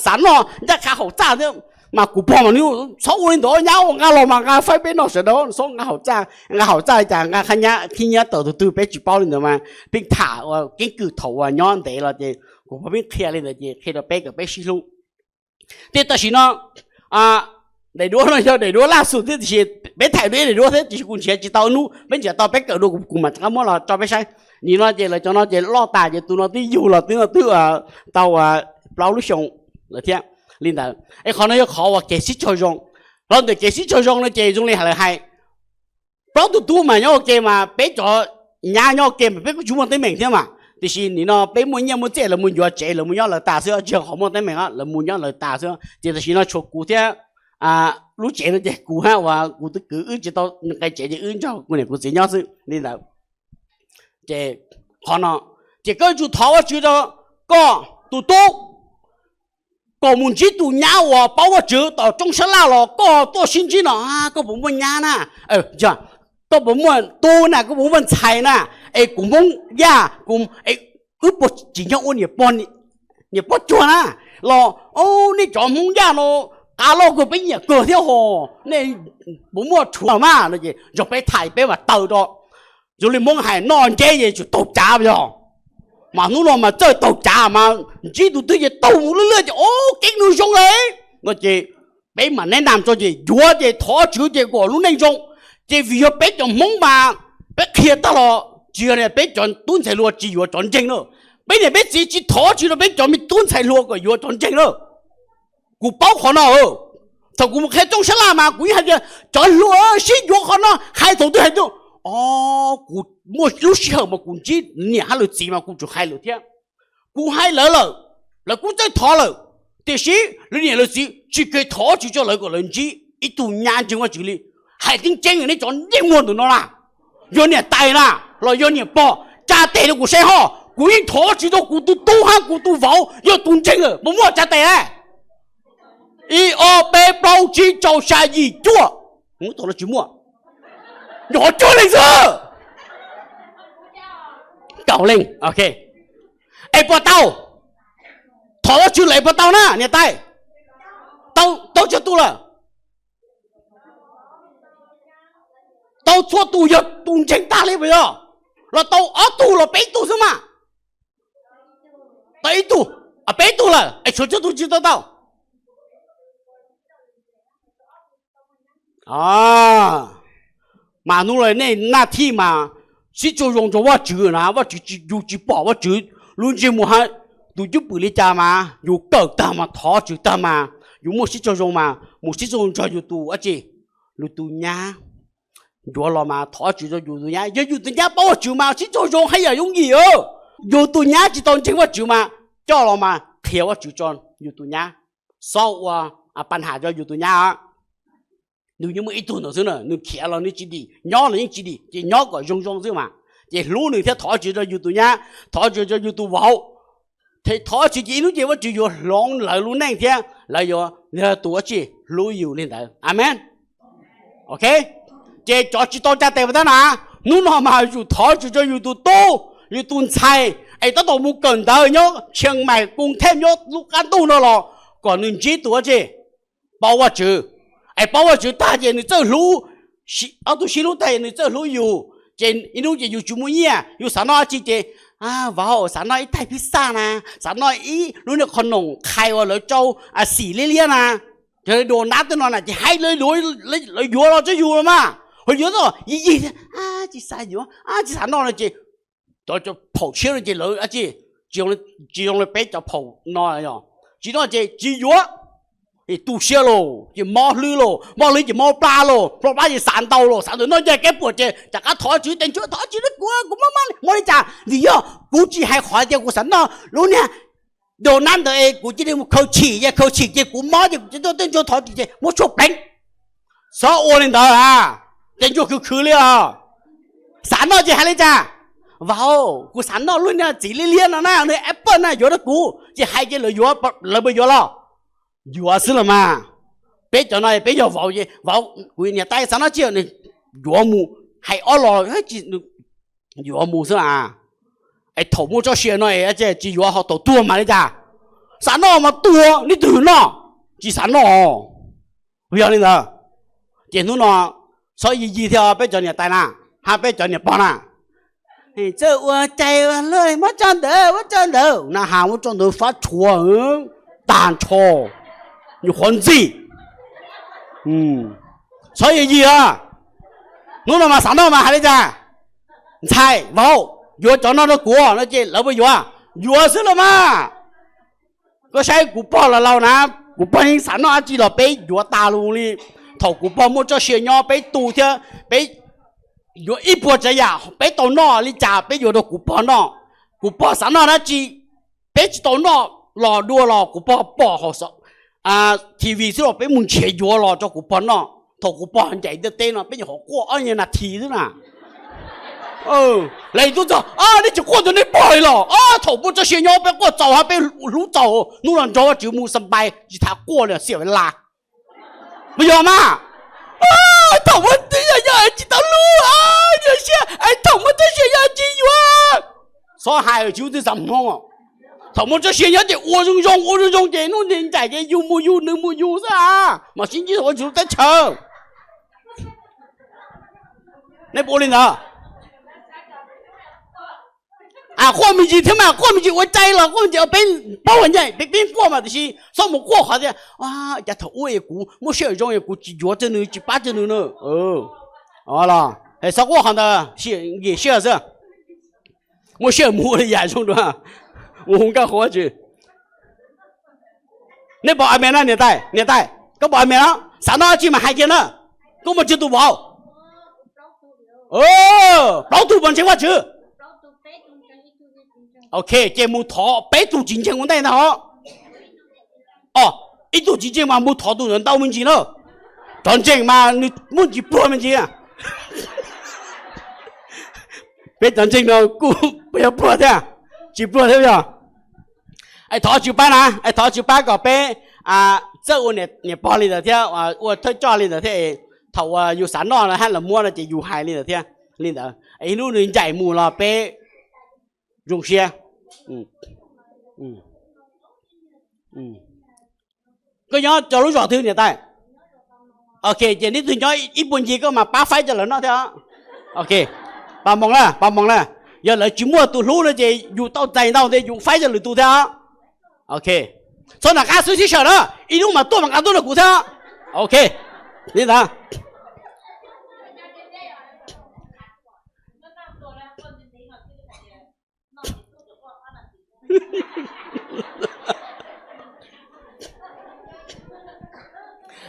xav noj ncaj qha haum txaj thiab. Mas kuv pog mas nws txhob ua li ntawd, nyab ua nqa los mas nqa faib peb noj sawv daws, txhob nqa hauv txaj, nqa hauv txaj li cas nqa khib nyiab tawm tus twg peb tsis paub li ntawd mas pheej tham ua keeb kwm thaum uas nyob ntev los ces kuv pog pheej qhia li ntawd ces qhia rau peb kom peb sib hlub. Thiab tam sim no daim duab no yog daim duab laj xum thiab tiam sis peb thaim dua ib daim duab thiab tiam sis kuv nrhiav tsis tau ib hnub, peb nrhiav tau peb kawm dua kuv mam rov qab muab los tso peb saib. Nim no ces lawv cov no ces loj tas ces tus no twb yug los twb no twb tau plaub lub xyoo lawm thiab li ntawd. Es qhov no yog qhov uas kev sib tsaug zoo. Los ntawm kev sib tsaug zoo no ces zoo li lawv hais, plaub tug tub mas nyob ua ke mas peb cov nyab nyob ua ke mas peb kuj tsis muaj teeb meem thiab mas, tiam sis nim no peb muaj nyiaj muaj txiaj lawv mus yuav tsev lawv mus nyob lawv tas xwb, tsis yog qhov muaj teeb meem, lawv mus nyob lawv tas xwb. Ces tam sim no tshuav kuv thiab lub tsev no ces kuv hab uas kuv tus kwv wb tsis tau nqe tsev ces wb nrog kuv niam kuv txiv nyob xwb li ntawd. Ces qhov no ces koj yuav tsum thov Vajtswv rau koj tus tub kom mus ntsib tus nyab uas paub Vajtswv tom rooj sab laj los koj tuaj sib ntsib no, koj puas muaj nyab na, koj puas muaj tub na, koj puas muaj ntxhais na, es kuv Hmoob Yaj, wb puas tsim nyog ua niam pog cuag na, los nej cov Hmoob Yaj no qab loj kawg peb nyiam kawg thiab ho, nej puas muaj tshuav mas no ces nrog peb tham peb mas taw rau. Zoo li Hmoob hais noj nceb ces tsum taug cav yog, mas hnub no mas txawj taug cav mas ntsib tus twg ces taug mus lwj lwj ces o keeb nws zoo li no ces peb mam neb nam tso ces yuav ces thov Vajtswv ces kom lub neej zoo. Ces vim yog peb cov Hmoob mas peb qhia tag los tsis yog peb cov tub ntxhais hluas tsis yuav cov ntseeg na, peb niam peb txiv tsis thov Vajtswv rau peb cov me tub ntxhais hluas kom yuav cov ntseeg na. Kuv paub qhov no, thaum kuv mus qhia rooj sab laj mas kuv yeej hais tias cov hluas sib yuav qhov no, hais thaum twg hais tias o kuv muaj lub sij hawm mas kuv ntsib niam hab lawv txiv mas kuv tsum hais lawm thiab. Kuv hais lawv lawm, lawv kuj txawj thov lawm, tiam sis lawv niam lawv txiv tsis kev thov Vajtswv rau lawv kom lawv ntsib ib tug nyab ntseeg Vajtswv li. Hais tseeb tseeb nej cov ntsej muag ntawm no na, yog niam tais na los yog niam pog, tsa tes rau kuv saib ho. Kuv yeej thov Vajtswv rau kuv tus tub hab kuv tus vauv yog tus ntseeg lawm, puas muaj tsa tes? Ib ob peb plaub tsib rau xya yim cuaj, tsis muaj, nyuam cuaj leej xwb. Kaum leej, es puas tau? Thov Vajtswv lawm puas tau na niam tais? Tau, tau tsawg tus lawm? Tau txhua tus yog tus ntseeg tag li puas yog? Los tau ob tug los peb tug xwb mas? Tau ib tug, peb tug lawm es tshuav tsawg tug tsis tau tau? Mas hnub no nej naj thij mas sib tsaug zoo rau Vajtswv na, Vajtswv tsis, yus tsis pom Vajtswv lub ntsej muag hab tus cwj pwm li cas mas yus kawm tag mas thov Vajtswv tag mas yus muaj sib tsaug zoo mas mus sib tsaug zoo nrog yus tus dab tsi, yus tus nyab. Yuav los mas thov Vajtswv rau yus tus nyab, yog yus tus nyab paub Vajtswv mas sib tsaug zoo haj yam yooj yim. Yus tus nyab tsis tau ntseeg Vajtswv mas coj los mas qhia Vajtswv rau yus tus nyab, xob ua pas nham rau yus tus nyab. Nws yeej muaj ib tug ntawd xwb na, nws khiav los nws tsis dim, nyob los yeej tsis dim, ces nyob kom zoo zoo xwb mas. Ces hlub nws thiab thov Vajtswv rau yus tus nyab, thov Vajtswv rau yus tus vauv. Thov Vajtswv ces ib hnub ces Vajtswv yuav hloov lawv lub neej thiab lawv yuav yog tus dab tsi hlub yus li ntawd. Amees. Ces cov tsis tau tsa tes puas tab na, hnub no mas yus thov Vajtswv rau yus tus tub, yus tus ntxhais es tab tom mus kawm ntawv nyob Tsheej Maim, Koos Thej, nyob lub qab ntuj no los kom nws ntsib tus dab tsi, paub Vajtswv. Es paub Vajtswv tag ces nws txawj hlub, ob tug sib hlub tag nws txawj hlub yus. Ces ib hnub ces yus tsis muaj nyiaj, yus xav noj dab tsi ces, vauv, xav noj ib taig pib xaj na, xav noj ib lub niag qhov noom qhais uas lawv rau xim liab liab na, Donald tej no na, ces hais lawv yuav los rau yus los mas. Ho yuav tau yig yig, tsis xav yuav, tsis xav noj no ces cov phaum tshiab no ces lawv dab tsi, tsis zoo li peb cov phaum no, tsis noj ces tsis yuav. Tu siab lauj ces mob hlwb lauj, mob hlwb ces mob plab lauj, mob plab ces xav ntau lauj, xav ntawm noj ncaj keb puam ces rov qab thov Vajtswv tias Vajtswv thov Vajtswv rau kuv, kuv mob mob li cas vim yog kuv tsis hais qhov tias kuv xav noj lub niag Donald ntawd es kuv cia li mus khaws chim, khaws chim ces kuv mob ces kuv tuaj tej ntsuag thov txim ces muab tshuaj pleev. Txhob ua li ntawd, tej ntsuag khwv khwv li os. Xav noj ces hais li cas, vauv, kuv xav noj lub niag txiv liab liab no na, lub apple na, yuav rau kuv, ces hais ces lawv yuav, lawv puas yuav los? Yuav xwb los mas. Peb cov no peb yog vauv, vauv, kuv niam tais xav noj tsi, yuav mus, hais ob los yuav mus xwb. Es thaum muaj txoj sia no tsis yuav ho thaum tuag mas li cas? Xav noj mas tuag, leej twg noj, tsis xav noj. Yog li ntawd, ces hnub no txhob yig yig thiab peb cov niam tais na, hab peb cov niam pog na. Txawj ua cai ua luaj, muab tso ntawd, muab tso ntawd na, has muab tso ntawd fab tshuav tag nrho, nyuam qhuav ntxij. Txhob yig yig os. Hnub no mas xav noj mas hais li cas? Ntxhais vauv, yuav cov no rau kuv no ces lawv puas yuav? Yuav xwb los mas. Koj saib kuv pog los laus na, kuv pog yeej xav noj dab tsi los peb yuav tas lus li. Thaum kuv pog muaj txoj sia nyob peb tu thiab, peb yuav ib puas tsav yam peb tau noj li cas peb yuav rau kuv pog noj. Kuv pog xav noj dab tsi, peb tsis tau noj los dua los kuv pog pom hauv TV xwb los peb mus nrhiav yuav los rau kuv pog noj. Thaum kuv pog ncaim ntiaj teb no peb nyuam qhuav quaj ob nyuag nas this xwb na. Lawv tuaj txog, nej tsis quaj tus nej pog li los? Thaum muaj txoj sia nyob peb quaj txaus hab peb hlub txaus, hnub no nrog Vajtswv mus xa npai tsis tham quaj li xiam la. Puas yog mas? Thaum muaj txoj sia nyob tsis tau hlub, thaum muaj txoj sia nyob tsis yuav. Txhob hais tsis ua twj xam Hmoob. Thaum muaj txoj sia nyob ces ua zoo zoo, ua zoo zoo ces hnub nti ncaim ces yus mus yus nws mus yus xwb a, mam sib ntsib thaum ua tsis lub teb chaws. Nej puas ua li ntawd? Quaj me ntsis thiab mas, quaj me ntsis ua cai los quaj me ntsis, peb paub los ncaim peb pib quaj mas, tiam sis txhob mus quaj qhov tias cas thaum ub es kuv muaj sij hawm zoo es kuv tsis yuav txog nws tsis pab txog nws na. Los txhob quaj qhov ntawd, nkim sij hawm xwb. Muaj sij hawm mus ua li yam zoo dua, mus hu nkauj qhuav tsis. Nej pom a me na niam tais, niam tais, koj pom a me na, xav noj dab tsi mas hais kiag na. Koj muaj tsawg tus vauv? Plaub tug puas ntseeg Vajtswv? Ok, ces mus thov peb tug tsis ntseeg ua ntej ntag os. Ib tug tsis ntseeg mas mus thov tus ntawd ntau me ntsis na. Cov ntseeg mas nws muaj ntsis pluag me ntsis. Peb cov ntseeg no kuj puas yog pluag thiab, tsis pluag thiab yog. Es thov Vajtswv pab na, es thov Vajtswv pab kom peb txawj ua niam pog li ntawd thiab, ua thawj coj li ntawd thiab. Thaum uas yus xav noj hab lawv muab no ces yus hais li ntawd thiab. Li ntawd ib hnub nws ncaim mus los peb zoo siab. Koj nyob cov lub zos twg niam tais? Ok, ces neb twg nyob ib puag ncig koj mas pab faib cov lawv noj thiab. Ok, pab moos na, pab moos na. Yog lawv tsis muaj tus hlub no ces yus tau txais ntau ntawd yus faib cov lwm tus thiab. Ok, txhob nram qab xwb sib sawm na, ib hnub mas tuaj mas nqa tuaj rau kuv thiab. Ok, li ntawd.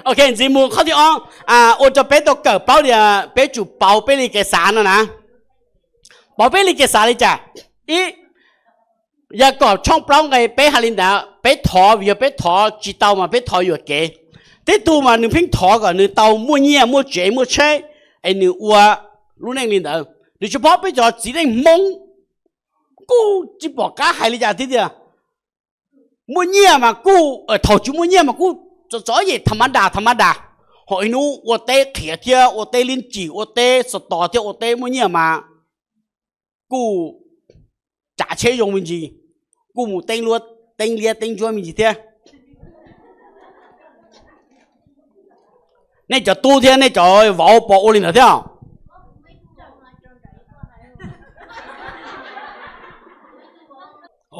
Ok, ntxiv mus qhov thib ob, ua rau peb tau kawm paub tias peb tsum pauv peb li kev xav no na. Pauv peb li kev xav li cas? Ib, Yakaus tshooj plaub nqe peb hais li ntawd, peb thov vim yog peb thov tsis tau mas peb thov yuam kev. Tej tug mas nws pheej thov kom nws tau muaj nyiaj muaj tsev muaj tsheb es nws ua lub neej li ntawd. Nws tsis paub peb cov txiv neej Hmoob kuj tsis pom qab hais li cas thiab tias muaj nyiaj mas kuj, thaum tsis muaj nyiaj mas kuj txom txom nyem tham ma das tham ma das, ho ib hnub ua teb qhiav thiab ua teb liab ntsim ua teb xos tos thiab ua teb muaj nyiaj mas kuj tsav tsheb zoo me ntsis, kuj mus teeb liab teeb ntsuab me ntsis thiab. Nej cov tub thiab nej cov vauv puas ua li ntawd thiab?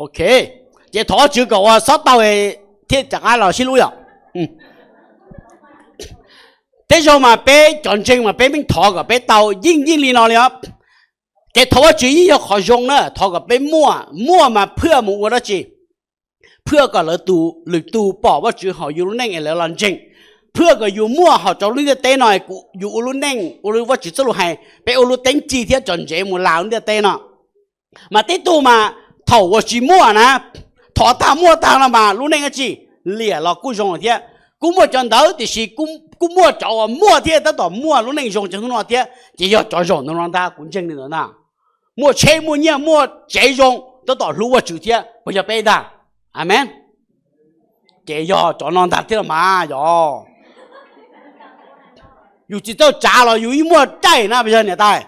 Ok, ces thov Vajtswv kom ua xob tau thiaj rov qab los sib hlub yom. Tej zaug mas peb cov ntseeg mas peb pheej thov kom peb tau yeej yeej li no li os. Ces thov Vajtswv yeej yog qhov zoo na, thov kom peb muaj, muaj mas phwj mus ua dab tsi? Phwj kom lwm tus pom Vajtswv hauv yus lub neej es lawv los ntseeg. Phwj kom yus muaj hauv rau lub ntiaj teb no, yus ua lub neej ua li Vajtswv txoj lus hais, peb ua lub teeb ci thiab tso ntsev mus las lub ntiaj teb no. Mas tej tug mas thaum uas tsis muaj na, thov tag muaj tag no mas lub neej dab tsi, liam los kuj zoo thiab. Kuj muaj cov ntawd tiam sis kuj muaj cov uas muaj thiab tab tom muaj lub neej zoo tseem hnub no thiab, ces yog cov zaum no no ntag, kuv ntseeg li ntawd ntag. Muaj tsheb muaj nyiaj muaj tsev zoo tab tom hlub Vajtswv thiab, puas yog peb ntag? Amees. Ces yog cov no ntag thiab los mas yog. Yus tsis txawj tsav los yus ib muaj caij na, puas yog niam tais?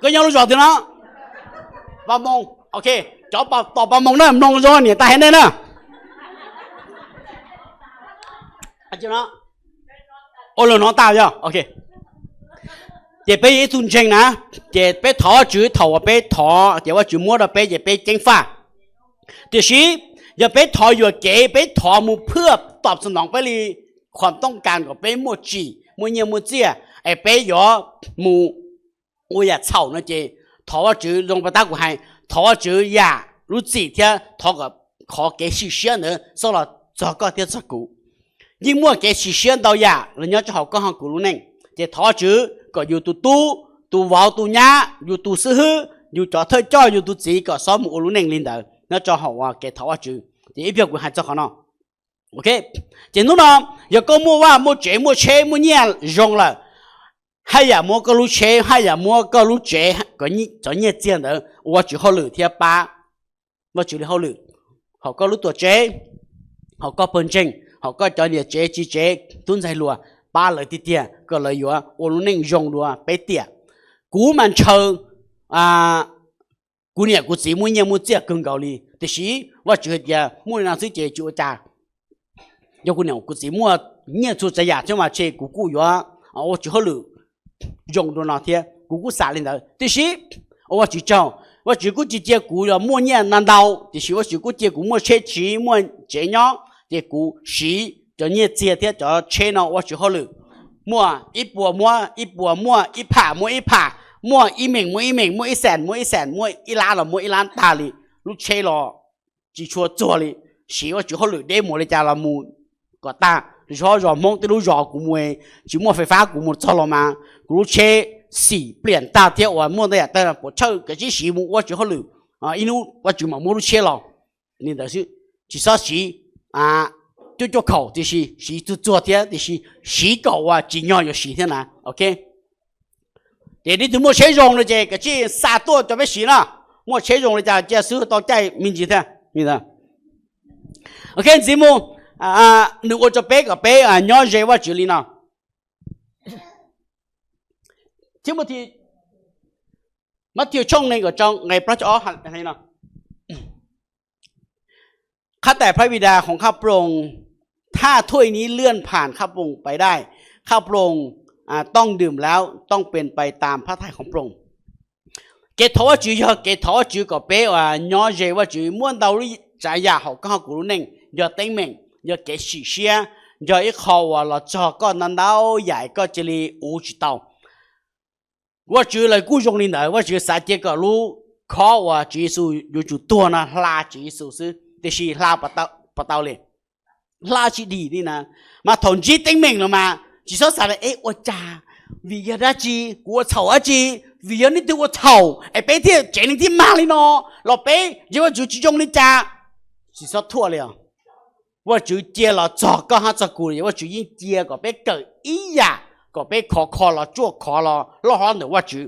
Koj nyob lub zos twg no? Vaj Moos. Ok, cov tos pab moos na, mloog zoo niam tais hais nej na. Ua lus no tas yog, ok. Ces peb yog ib tug ntseeg na, ces peb thov Vajtswv, thaum uas peb thov ces Vajtswv muab rau peb ces peb ceev faj. Tiam sis yog peb thov yuam kev, peb thov mus phwj tom txog noov peb li qhov tooj kas kom peb muaj tsim, muaj nyiaj muaj txiaj, es peb yuav mus ua yam txhaum no ces thov Vajtswv zoo pas tab kuv hais, thov Vajtswv yam lub txim thiab thov kom qhov kev sim siab ntawd xoj los txog koj thiab txog kuv. Yeej muaj kev sim siab ntau yam los nyob rau hauv koj hauv kuv lub neej, ces thov Vajtswv kom yus tus tub, tus vauv tus nyab, yus tus xib hwb, yus cov thawj coj, yus tus txiv kom xob mus ua lub neej li ntawd nyob rau hauv kev thov Vajtswv. Ces ib pliag kuv hais txog qhov no. Ok, ces hnub no yog koj muaj vaj muaj tsev, muaj tsheb muaj nyiaj zoo lawm, haj yam muab koj lub tsheb, haj yam muab koj lub tsev, cov nyiaj txiag ntawd ua Vajtswv hauj lwm thiab pab Vajtswv li hauj lwm hauv koj lub tuam tsev, hauv koj pawg ntseeg, hauv koj cov niam tsev txiv tsev tub ntxhais hluas, pab lawv tiag tiag kom lawv yuav ua lub neej zoo dua peb tiam. Kuv mas ntshaw kuv niam kuv txiv muaj nyiaj muaj txiaj kawg nkaus li, tiam sis Vajtswv hais tias muaj li no xwb ces tsis ua cas. Yog kuv niam kuv txiv muaj nyiaj txhua tsav yam thiab mas tshe kuv kuj yuav ua Vajtswv hauj lwm zoo dua no thiab, kuv kuj xav li ntawd. Tiam sis ua Vajtswv tsaug, Vajtswv kuj tsis cia kuv los muaj nyiaj na ntau, tiam sis Vajtswv kuj cia kuv muaj tsheb tsiv muaj tsev nyob, ces kuv siv cov nyiaj txiag thiab cov tsheb no ua Vajtswv hauj lwm. Muaj ib puas muab ib puas, muaj ib pham muab ib pham, muaj ib meem muab ib meem, muaj ib xees muab ib xees, muaj ib lab los muab ib lab tag li. Lub tsheb los tsis tshua txuag li, siv Vajtswv hauj lwm deb mus li cas los mus kom tag. Zos zos Hmoob tej lub zos kuv mus tsis muaj fais fab kuv mus txog los mas kuv lub tsheb xim pliam tag thiab uas muaj ntau yam tag puas tshawj kav tsij siv mus ua Vajtswv hauj lwm. Ib hnub Vajtswv mam muab lub tsheb los li ntawd xwb, tsis txhob siv cuaj cuaj khaum tiam sis siv txuag txuag thiab tiam sis siv kom uas tsim nyog yuav siv thiab na. Ok, ces leej twg muaj tsheb zoo no ces kav tsij xa tuaj rau peb siv na. Muaj tsheb zoo li cas cia xwb tau caij me ntsis thiab. Ok, ntxiv mus, nws ua rau peb kom peb nyob ze Vajtswv li no. Thiab Matthew tshooj nees nkaum rau nqe plaub caug ob hais li no: ข้าแต่พระบิดาของข้าพระองค์ ถ้าถ้วยนี้เลื่อนผ่านข้าพระองค์ไปได้ ข้าพระองค์อ่าต้องดื่มแล้ว ต้องเป็นไปตามพระทัยของพระองค์ Kev thov Vajtswv yog kev thov Vajtswv kom peb uas nyob ze Vajtswv. Muaj ntau lub tsav yam hauv koj hauv kuv lub neej, yog teeb meem, yog kev sim siab, yog ib qho uas los txog koj ntau ntau yam koj cia li uv tsis tau. Vajtswv lawv kuj zoo li ntawd, Vajtswv xav cia kom lub khob uas Tswv Yexus yuav tsum tuag no hla Tswv Yexus xwb, tiam sis hla puas tau li? Hla tsis dim li na. Mas thaum ntsib teeb meem los mas tsis txhob xav tias ua cas, vim yog dab tsi kuv ua txhaum dab tsi, vim yog leej twg ua txhaum es peb thiaj tsev neeg thiaj mag li no, los peb yog Vajtswv tsis zoo li cas. Tsis txhob thuam li os. Vajtswv cia los txog koj hab txog kuv, Vajtswv yeej cia kom peb kawm ib yam, kom peb khov kho los tsuaj khov los loj hlob ntawm Vajtswv.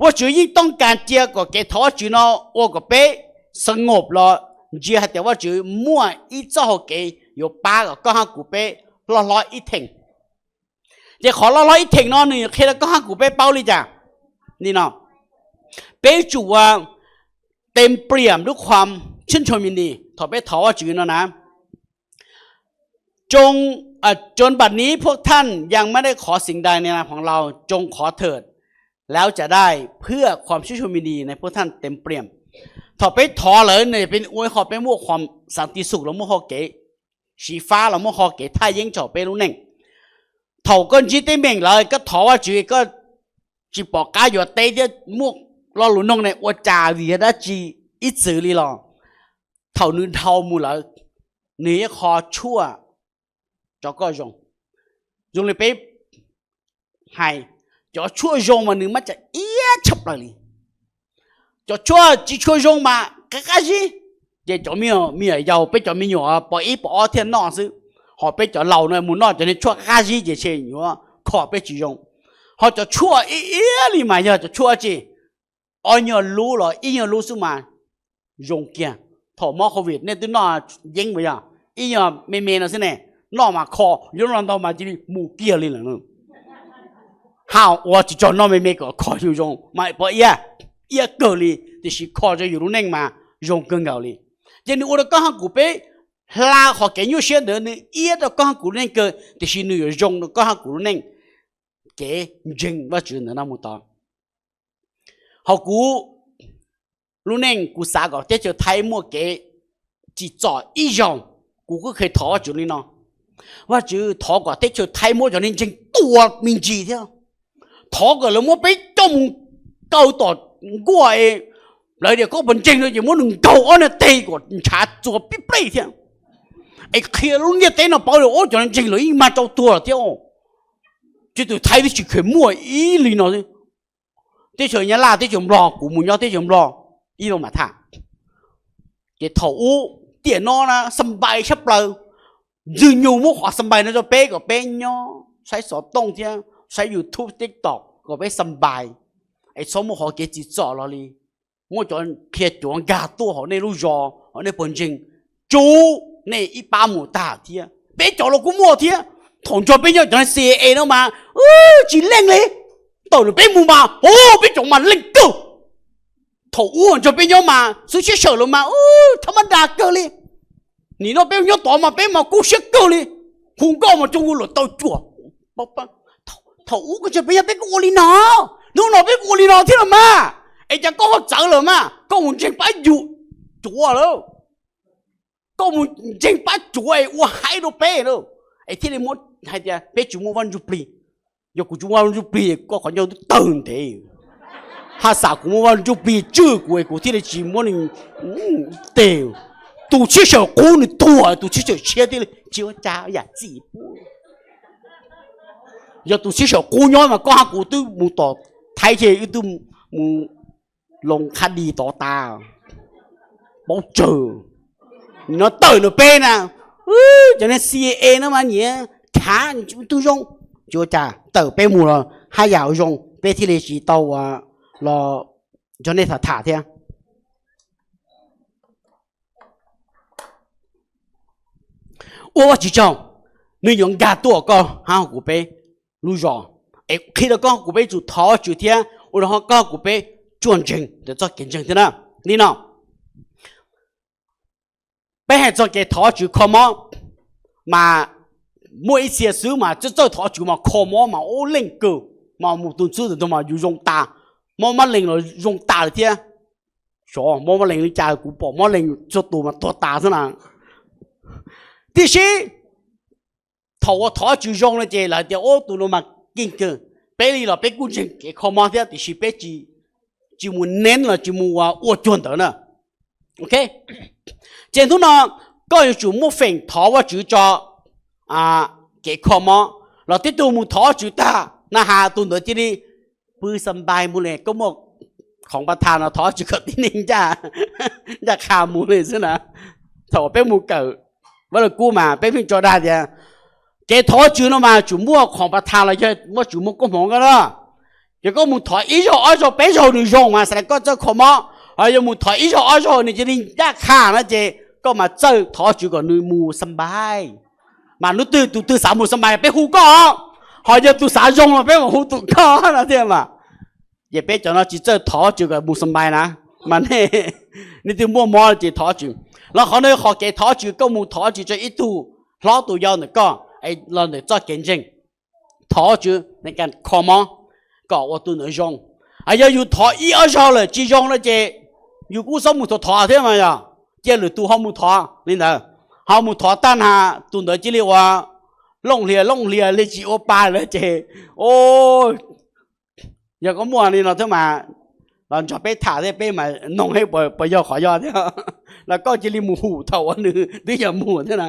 Vajtswv yeej tooj kas cia kom kev thov Vajtswv no ua kom peb xav ngob los ntsia hais tias Vajtswv muaj ib txoj hau kev yuav pab kom koj hab kuv peb loj hlob ib theem. Ces qhov loj hlob ib theem no nws qhia rau koj hab kuv peb paub li cas? Li no, peb yuav tsum ua เต็มเปี่ยมด้วยความชื่นชมยินดี thaum peb thov Vajtswv no na. จง อ่ะ จนบัดนี้พวกท่านยังไม่ได้ขอสิ่งใดในนามของเรา จงขอเถิด แล้วจะได้ เพื่อความชื่นชมยินดีในพวกท่านเต็มเปี่ยม Thaum peb thov lawm nws peb ua qhov peb muaj qhov xav ti xum los muaj qhov kev xyiv fab los muaj qhov kev thaj yeeb rau peb lub neej. Thaum koj ntsib teeb meem lawm koj thov Vajtswv, koj tsis pom qab yuav teb thiab muaj lo lus noog ne ua cas vim yog dab tsi ib txwm li los, thaum nws dhau mus lawm, nws ib qho tshuaj rau koj zoo. Zoo li peb hais, cov tshuaj zoo mas nws maj tsa iab tshaj plaws li. Cov tshuaj tsis tshua zoo mas qab qab zib, ces cov me nyuam yaus, peb cov me nyuam pov ib pov ob thiaj noj xwb. Ho peb cov laus no mus noj cov niag tshuaj qab zib ces ntshe yuav kho peb tsis zoo. Ho cov tshuaj ib iab li mas yog cov tshuaj tsi, ob nyuag lub los ib nyuag lub xwb mas zoo kiag. Thaum mob covid nej twb noj yeeb mas yog ib nyuag me me no xwb ne, noj mas kho, yuav noj ntau mas cia li mus kiag li lawm. Ha, ua tsis txog noj me me kom kho zoo zoo mas pov iab, iab kawg li. tiam sis kho rau yus lub neej mas zoo kawg nkaus li. Ces nws ua rau koj hab kuv peb hla qhov kev nyuaj siab ntawd, nws iab rau koj hab kuv lub neej kawg, tiam sis nws yuav zoo rau koj hab kuv lub neej. Kev ntseeg Vajtswv ntawm no mus tod. Hauv kuv lub neej kuv xav kom teb chaws Thaib muaj kev tsim txom ib zaug, kuv kuj kheev thov Vajtswv li no: Vajtswv, thov kom teb chaws Thaib muab cov neeg ntseeg tua me ntsis thiab, thov kom lawv muab peb coj mus kaw tom nkuaj es lawv tias koj puas ntseeg no ces muab nws nkaug ob niag teg kom ntshav txua pib plej thiab, es qhia lub ntiaj teb no paub tias ub cov neeg ntseeg lawv yeej mag rau tuag lawm thiab. Teb chaws Thaib twb tsis kheev muaj ib li no, teb chaws Nyab Laj teb chaws Nplog, kuv mus nyob teb chaws Nplog ib lo mas tham. Ces thaum ub tiam no na xanpais tshaj plaws, Ntxwg Nyug muab qhov xanpais no rau peb kom peb nyob saib xov tooj thiab saib YouTube TikTok kom peb xanpais, es txhob muaj qhov kev tsim txom los li. Muab cov qhia cuav nkag tuaj hauv nej lub zos hauv nej pawg ntseeg, tsub nej ib pab mus tag thiab. Peb cov los kuj muaj thiab. Thaum nrog peb nyob cov CIA no mas tsis leej li, tawm lawm peb mus mas ub peb cov mas leej kawg. Thaum ub nrog peb nyob mas xwb siab sawm lawm mas ub tha mab da kawg li. Nim no peb nyob tod mas peb mas kub siab kawg li, hu nkauj mas tso hu luam tau cuam. Thaum ub koj nrog peb nyob peb kuj ua li no, hnub no peb kuj ua li no thiab los mas, es cas koj ho txawv lawm mas koj mus ntseeg pab yug cuav lawm, koj mus ntseeg pab cuav es ua haib rau peb lawm, es thiaj li muab hais tias peb tsis muaj Vaj Ntsuj Plig. Yog kuv tsis muaj Vaj Ntsuj Plig koj qhov ncauj twb tawg ntev. Haj xam kuv muaj Vaj Ntsuj Plig tswj kuv es kuv thiaj li tsis muab nws teg. Tus sib txawj qub nws tuag, tus sib txawj tshiab thiaj li tsis ua cas yam txim pub. Yog tus sib txawj qub nyob mas koj hab kuv twb mus tom Thaib ces wb twb mus loo qhab di tod tas. Paub tsawg, no tawm nws peb na, cov neeg CIA no mas nyiam khav tug zoo, tsis ua cas tawm peb mus los haj yam ua zoo peb thiaj li tsis tau los nrog nej tham tham thiab. Ua Vajtswv tsaug, nws yuav nkag tuaj koj hab kuv peb lub zos, es qhia rau koj kuv peb tsum thov Vajtswv thiab ua rau koj kuv peb tsuaj ntseeg ntawm txoj kev ntseeg thiab na. Li no, peb hais txog kev thov Vajtswv kho mob, mas muaj ib txhia xwb mas txawj txawj thov Vajtswv mas kho mob mas ub leej kawg, mas mus tus xwb tus ntag mas yus zoo tas, mob mab lees los zoo tas li thiab. Xyov mob mab lees li cas kuv pom mob lees txhua tus mas tuag tas xwb na. Tiam sis thaum uas thov Vajtswv zoo no ces lawv tias ub tus no mas keej kawg. Peb li los peb kuj ntseeg kev kho mob thiab tiam sis peb tsis mus neeb los tsis mus ua cuag ntawd na. Ces hnub no koj yuav tsum muaj feem thov Vajtswv tso kev kho mob, los tib tug mus thov Vajtswv tag na has tus ntawd cia li pw xas npais mus li. Koj muaj khoom pas thas no thov Vajtswv kom tib neeg ncaj qha mus li xwb na. Thaum peb mus kawm Vaj Lug Kub mas peb pheej tso dag tias kev thov Vajtswv no mas tsum muaj khoom pas thas los yog muaj tsum muaj koob hmoov ko na. Yog koj mus thov ib zaug ob zaug peb zaug nws zoo mas xav tias koj txawj kho mob, ho yog mus thov ib zaug ob zaug nws cia li ncaj qha no ces koj mas txawj thov Vajtswv kom nws mus xas npais. Mas hnub twg tus twg xav mus xas npais peb hu koj, ho yog tus xav zoo los peb mam hu tus koj no thiab mas. Ces peb cov no tsis txawj thov Vajtswv kom mus xas npais na, mas nej twb muaj mob ces thov Vajtswv. Los qhov no qhov kev thov Vajtswv, koj mus thov Vajtswv tso ib tug hlob tus yau ntawm koj los ntawm txoj kev ntseeg, thov Vajtswv kho mob kom ua tus ntawd zoo. Yog yus thov ib ob zaug lawm tsis zoo no ces yus kuj txhob mus thov thov thiab mas yog, cia lwm tus ho mus thov li ntawd. Ho mus thov tag na tus ntawd cia li ua looj hlias looj hlias li tsis ua pa lawm ces, o, yog koj muaj li no thiab mas los nrog peb tham thiab peb mas noog puas yog qhov yog thiab, los koj cia li mus hum thaum uas nws twb yog mus thiab na.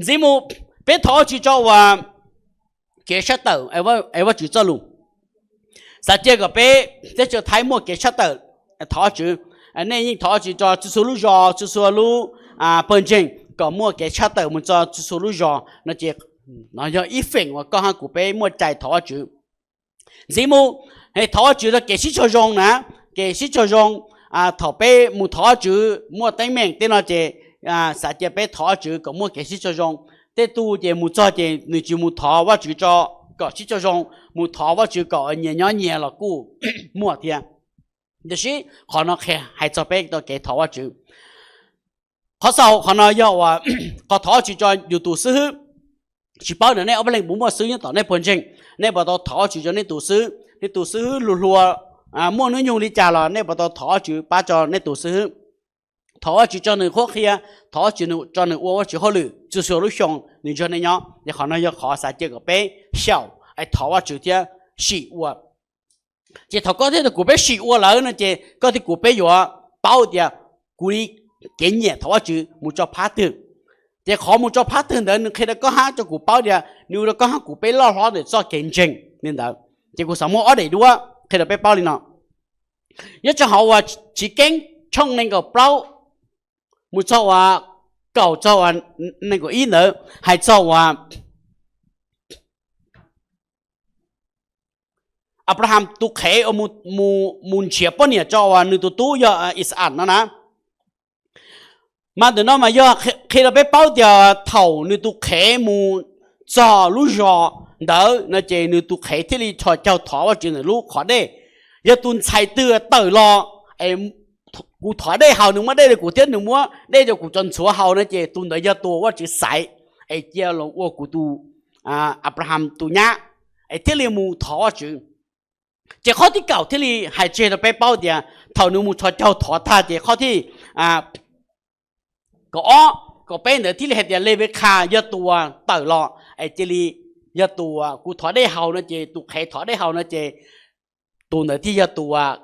Ntxiv mus, peb thov Vajtswv tso uas kev tshaj tawm es Vajtswv txoj lus. Xav cia kom peb teb chaws Thaib muaj kev tshaj tawm, thov Vajtswv. Nej yeej thov Vajtswv tso txhua txhua lub zos txhua txhua lub pawg ntseeg kom muaj kev tshaj tawm mus txog txhua txhua lub zos no ces no yog ib feem uas koj hab kuv peb muaj cai thov Vajtswv. Ntxiv mus, thov Vajtswv rau kev sib tsaug zoo na, kev sib tsaug zoo. Thaum peb mus thov Vajtswv muaj teeb meem tej no ces xav cia peb thov Vajtswv kom muaj kev sib tsaug zoo. Tej tug ces mus txog ces nws tsis mus thov Vajtswv tso kom sib tsaug zoo, mus thov Vajtswv kom nyias nyob nyias los kuj muaj thiab. Tiam sis qhov no qhia hais txog peb txoj kev thov Vajtswv. Qhov xaus qhov no yog uas qhov thov Vajtswv tso yus tus xib hwb. Tsis paub ntawm nej ob peb leeg puas muaj xib hwb nyob tom nej puag ntseeg, nej puas tau thov Vajtswv tso nej tus xib hwb? Nej tus xib hwb luag hluas, muaj hnub nyoog li cas los nej puas tau thov Vajtswv pab tso nej tus xib hwb? Thov Vajtswv tso nws qhuab qhia, thov Vajtswv tso nws ua Vajtswv hauj lwm txhua txhua lub xyoo nws nrog nej nyob. Ces qhov no yog qhov xav cia kom peb xyaum, thov Vajtswv thiab sim ua. Ces thaum koj thiab kuv peb sim ua lawm no ces koj thiab kuv peb yuav paub tias kuv li kev nyiam thov Vajtswv mus tso phab twg. Ces qhov mus tso phab twg ntawd nws qhia rau koj hab tso kuv paub tias nws ua rau koj hab kuv peb loj hlob ntawm txoj kev ntseeg li ntawd. Ces kuv xav muab ob daim duab qhia rau peb paub li no. Nyob rau hauv uas Chiv Keeb tshooj nees nkaum plaub mus txog uas kaum txog uas nees nkaum ib ntawd hais txog uas Anplahas tus qhev mus nrhiav poj niam tso uas nws tus tub yog Ixaj no na. Mas ntawm no mas yog qhia rau peb paub tias thaum nws tus qhev mus txog lub zos ntawd no ces nws tus qhev thiaj li tho caug thov Vajtswv ntawm lub qhov dej. Yog tus ntxhais twg tawm los, kuv thov dej haus, nws muab dej rau kuv thiab nws muab dej rau kuv cov ntxhuav haus no ces tus ntawd yog tus Vajtswv xaiv es cia los ua kuv tus, Anplahas tus nyab, es thiaj li mus thov Vajtswv. Ces qhov thib kaum thiaj li hais tseg rau peb paub tias thaum nws mus tho caug thov tag ces qhov thib kaum ob kaum peb ntawd thiaj li hais tias Levikhas yog tus uas tawm los es cia li yog tus uas kuv thov dej haus no ces tus qhev thov dej haus no ces tus ntawd thiaj yog tus uas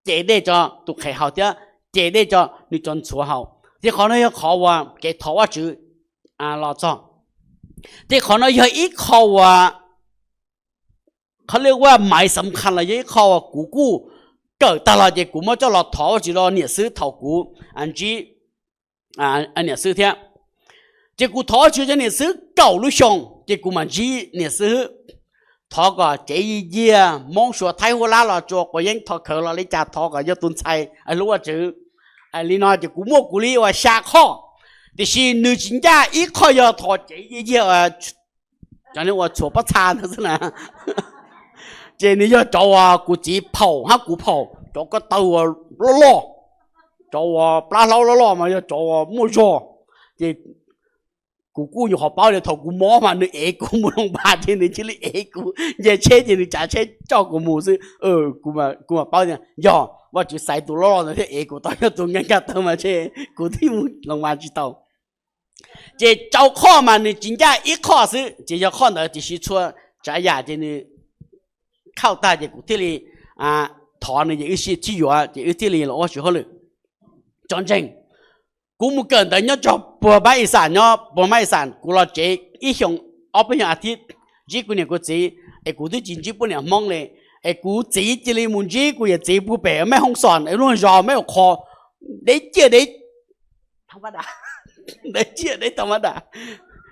ce dej tso tus qhev haus thiab ce dej tso nws cov ntxhuav haus. Ces qhov no yog qhov uas kev thov Vajtswv los txog. Ces qhov no yog ib qho uas qhov li uas maiv xam khas los yog ib qho uas kuv kuj kawm tag los ces kuv muab coj los thov Vajtswv rau niam xib hwb thaum kuv ntsib niam xib hwb thiab. Ces kuv thov Vajtswv rau niam xib hwb kaum lub xyoo ces kuv mam ntsib niam xib hwb. Thov kom cev yiag yiag, Hmoob Suav Thaib Huab Lab los tsuas quav yeeb thov khawv los li cas thov kom yog tus ntxhais hlub Vajtswv. Li no ces kuv muaj kuv li uas xya qhoj, tiam sis nws tsis ncaj ib qhoj yog thov cev yiag yiag, cov uas txhuam pob txha ntawd xwb na. Ces nws yog cov uas kuv txiv phaum hab kuv phaum, cov ko taw uas loj loj, cov uas plab hlaub loj loj mas yog cov uas muaj zog. Ces kuv kuj nyuam qhuav paub tias thaum kuv mob mas nws ev kuv mus loos npas ces nws cia li ev kuv, nce tsheb ces nws tsav tsheb coj kuv mus xwb. Kuv mam paub tias yog Vajtswv xaiv tus loj loj ntawd thiaj ev kuv tau, yog tus nkag nkag taw mas ntshe kuv twb mus loos npas tsis tau. Ces rau qhoj mas nws tsis ncaj ib qhoj xwb, ces yog qhoj ntawd tiam sis txhua tsav yam ces nws khauj tag ces kuv thiaj li thov nws es wb sib sib yuav ces wb thiaj li los ua Vajtswv hauj lwm tso ntseeg. Kuv mus kawm ntawv nyob rau puag Mab Ixas, nyob puag Mab Ixas kuv los tsev ib xyoos ob peb xyoos a thiv, ntsib kuv niam kuv txiv, es kuv twb tsis ntsib poj niam Hmoob li, es kuv txiv cia li mus ntsib kuv yawm txiv puag pem Meb Hoob Xos es lub zos Meb Ua Qho, dev ciaj dev, dev ciaj dev tau mab dam.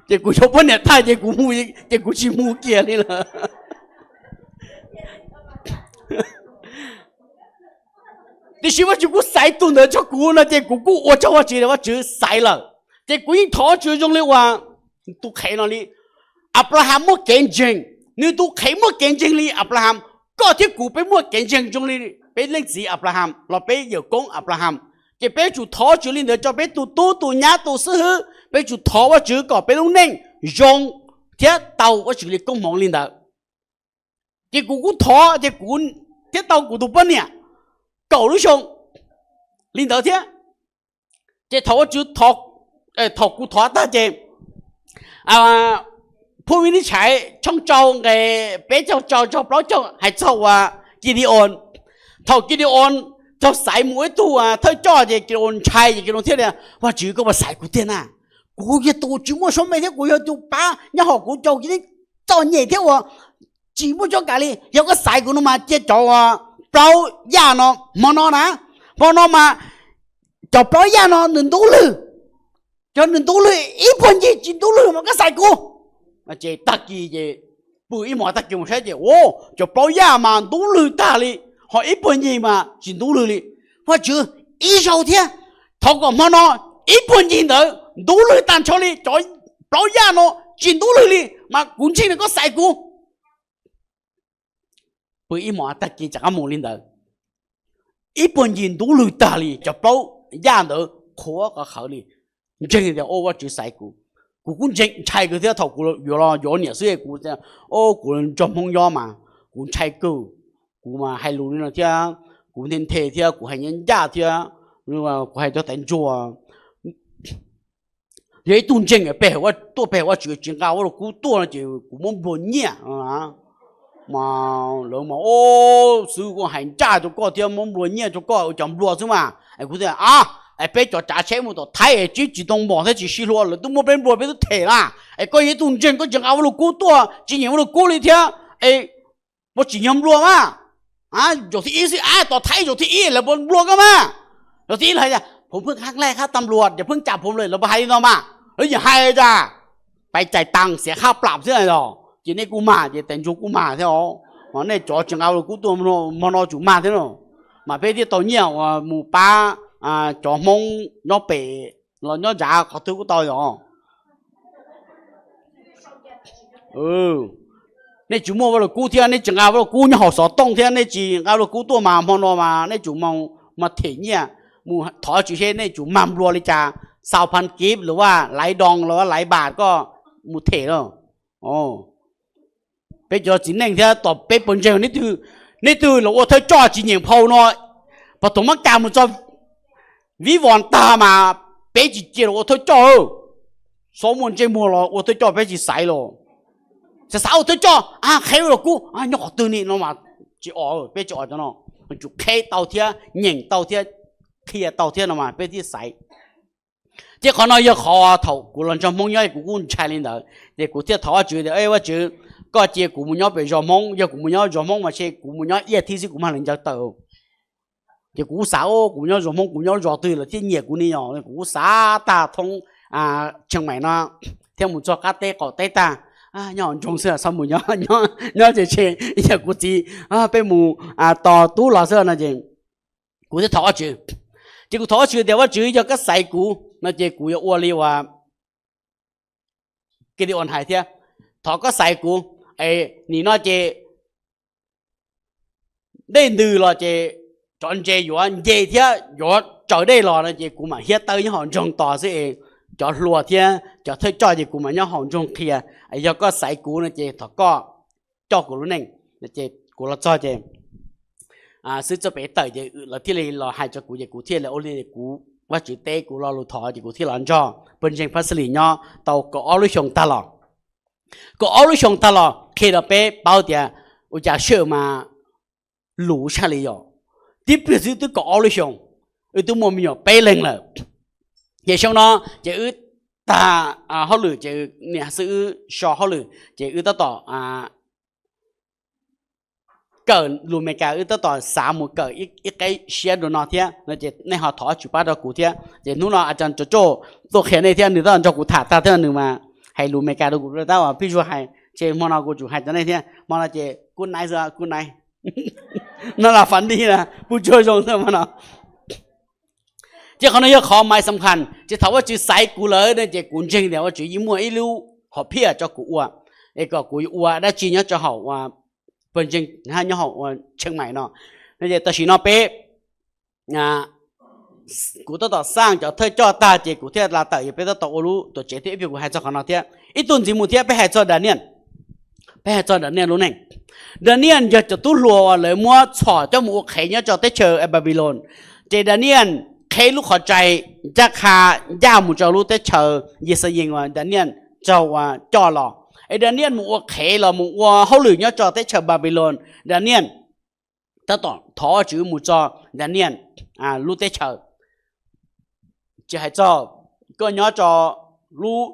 Ces kuv yuav poj niam tag ces kuv mus, ces kuv tsis mus kiag li lawm. Tiam sis Vajtswv kuj xaiv tus ntawd rau kuv no ces kuv kuj ua tsaug Vajtswv, Vajtswv xaiv lawm. Ces kuv yeej thov Vajtswv zoo li uas tus qhev no li. Anplahas muaj kev ntseeg, nws tus qhev muaj kev ntseeg li Anplahas. Koj thiab kuv peb muaj kev ntseeg zoo li peb leej txiv Anplahas los peb yawm koob Anplahas. Ces peb tsum thov Vajtswv li ntawd rau peb tus tub tus nyab tus xib hwb, peb tsum thov Vajtswv kom peb lub neej zoo thiab tau Vajtswv li koob hmoov li ntawd. Ces kuv kuj thov ces kuv thiaj tau kuv tus poj niam kaum lub xyoo li ntawd thiab. Ces thaum Vajtswv, thaum kuv thov tag ces Phau Vib Nij Tshais tshooj rau nqe peb caug rau rau plaub caug hais txog uas Kidioos. Thaum Kidioos raug xaiv mus ua ib tug thawj coj ces Kidioos ntshai ces Kidioos thiaj tias, Vajtswv, koj puas xaiv kuv tiag na? Kuv yog tus tsis muaj suab me thiab kuv yog tus pab nyob hauv kuv cov txom nyem thiab uas tsis muaj tsob kam li. Yog koj xaiv kuv no mas cia cov plaub yaj no hmo no na, hmo no mas cov plaub yaj no nws ntub lwg, cov nws ntub lwg ib puag ncig tsis ntub lwg mas koj xaiv kuv. Ces tag kis ces pw ib hmos tag kis mus saib ces, cov plaub yaj mas ntub lwg tag li, ho ib puag ncig mas tsis ntub lwg li. Vajtswv, ib zaug thiab, thov kom hmo no ib puag ncig ntawd ntub lwg tag nrho li, cov plaub yaj no tsis ntub lwg li mas kuv ntseeg tias koj xaiv kuv. Pw ib hmos tag kis rov qab mus li ntawd. ib puag ncig ntub lwg tag li, cov plaub yaj ntawd qhuav qhov qhawv li. Ntseeg tias, o, Vajtswv xaiv kuv. Kuv kuj ntseeg ntshai kawg thiab, thaum kuv yuav los yuav niam xwb kuv, o, kuv nrog Hmoob nyob mas kuv ntshai kawg. Kuv mas hais lus li no thiab, kuv nthe nthe thiab, kuv hais ncaj ncaj thiab, kuv hais cov tais ntsuag. Yog ib tug ntseeg peb tuaj pe Vajtswv tsis nqa Vajluskub tuaj no ces kuv muab nplua nyiaj. Mas lawv mas, o, xwb kuj hais ncaj rau koj thiab, muab nplua nyiaj rau koj, ua cov nplua xwb mas. Es kuv tias, a, es peb cov tsav tsheb mus tom Thaib es tsis tsis tau mos thiab tsis sib hlub, lawv twb muab peb nplua, peb twb them lawm. Es koj yog ib tug ntseeg, koj tsis nqa Vajluskub tuaj, tsis nyiam Vajluskub li thiab, es puas tsim nyog nplua mas? Zaum thib ib xwb, a, tom Thaib zaum thib ib lawv puas nplua koj mas? Zaum thib ib lawv hais tias ผมเพิ่งครั้งแรกครับตำรวจ อย่าเพิ่งจับผมเลย lawv puas hais li no mas? Lawv yeej hais tas, pais cais tas xiav khab plam xwb os. Ces nej kuj mag, ces tais ntsuag kuj mag thiab os. Nej cov tsis nqa Vajluskub tuaj hmo no tsum mag thiab no. Mas peb thiaj tau nyiaj uas mus pab cov Hmoob nyob pem los nyob nrad qhov twg kuj tau yom. Nej tsis muaj Vajluskub thiab nej tsis nqa Vajluskub nyob hauv xov tooj thiab nej tsis nqa Vajluskub tuaj mas hmo no mas nej tsum mus, mas them nyiaj, mus thov Vajtswv seb nej tsum mag nplua li cas, xau phan kib los laiv doo los laiv npas koj mus them lawm. Peb cov txiv neej thiab tom peb puas ntseeg, nej twg los ua thawj coj tsis nyeem phau no, pom tus mab kas mus txog Vib Vos tag mas peb tsis cia los ua thawj coj. Xob muaj ntsej muag los ua thawj coj peb tsis xaiv los. Xav xav ua thawj coj, qheb Vajluskub nyob qhov twg ni no mas tsis os, peb tsis os cov no. Tsum qheb tau thiab nyeem tau thiab qhia tau thiab no mas peb thiaj xaiv. Ces qhov no yog qhov thaum kuv los nrog Hmoob nyob kuv kuj ntshai li ntawd, ces kuv thiaj thov Vajtswv tias, Vajtswv, koj cia kuv mus nyob pem zos Hmoob, yog kuv mus nyob zos Hmoob mas ntshe kuv mus nyob ib as thiv xwb kuv mag lawv ncaws tawm. Ces kuv kuj xav, kuv mus nyob zos Hmoob, kuv nyob zos twg lawv thiaj nyiam kuv ni yom. Kuv kuj xav tag thoob Tsheej Maim no thiab mus txog qab teb qaum teb tag, nyob hauv nroog xwb txhob mus nyob, nyob ces tshe yog kuv txiv peb mus tos tub los xwb no ces kuv thiaj thov Vajtswv. Ces kuv thov Vajtswv tias, Vajtswv, yog koj xaiv kuv no ces kuv yuav ua li uas Kideos hais thiab, thov koj xaiv kuv, es nim no ces dej ntws los ces cov ntses yuav nce thiab yuav tsaws dej los no ces kuv mam hiab tawb nyob hauv nroog tos xwb es cov hluas thiab cov thawj coj ces kuv mam nyob hauv nroog qhia. Yog koj xaiv kuv no ces thov koj coj kuv lub neej. Ces kuv los txog ces xib hwb Txawj Pem tawm ces lawv thiaj li los hais rau kuv ces kuv thiaj li ua li kuv Vajtswv teb kuv lo lus thov ces kuv thiaj los nrog pawg ntseeg Phab Xas Lis nyob tau kaum ob lub xyoo tag los. Kaum ob lub xyoo tag los qhia rau peb paub tias ua cas sij hawm mas luv tshaj li yom. Tib pliag xwb twb kaum ob lub xyoo, wb twb muaj me nyuam peb leeg lawm. Ces xyoo no ces wb tag hauj lwm ces niam xwb wb so hauj lwm ces wb tab tom kawm lus Amelikas, wb tab tom xav mus kawm ib qeb siab dua no thiab no ces nej ho thov Vajtswv pab rau kuv thiab. Ces hnub no a tsa tso tsoj tuaj qhia nej thiab nws tab tom nrog kuv tham tag thiab nws mas hais lus Amelikas rau kuv tab uas pib zuag hais, ces hmo no kuv tsum hais rau nej thiab. Hmo no ces kuj naiv xwb, kuj naiv. No las fas dij na, pub tsuag zoo xwb hmo no. Ces qhov no yog qhov mais xam khas, ces thaum Vajtswv xaiv kuv lawm no ces kuv ntseeg tias Vajtswv yeej muaj ib lub hom phiaj rau kuv ua, es kom kuv yuav ua dab tsi nyob rau hauv ua pawg ntseeg nyob hauv ua Tsheej Maim no. No ces tam sim no peb, kuv tab tom xaj cov thawj coj tag ces kuv thiaj la tawm, yog peb tab tom ua lub tuam tsev thiab ib pliag kuv hais txog qhov no thiab. Ib tug ntxiv mus thiab peb hais txog Daniel. Peb hais txog Daniel lub neej. Daniel yog cov tub hluas uas lawv muab txhom coj mus ua qhev nyob rau teb chaws Babylon. Ces Daniel qheb lub qhov rai ncaj qha ncaj mus rau lub teb chaws Yixalayees uas Daniel raug ua coj los. Es Daniel mus ua qhev los mus ua hauj lwm nyob rau teb chaws Babylon. Daniel tab tom thov Vajtswv mus txog Daniel lub teb chaws. Tsis hais txog koj nyob rau lub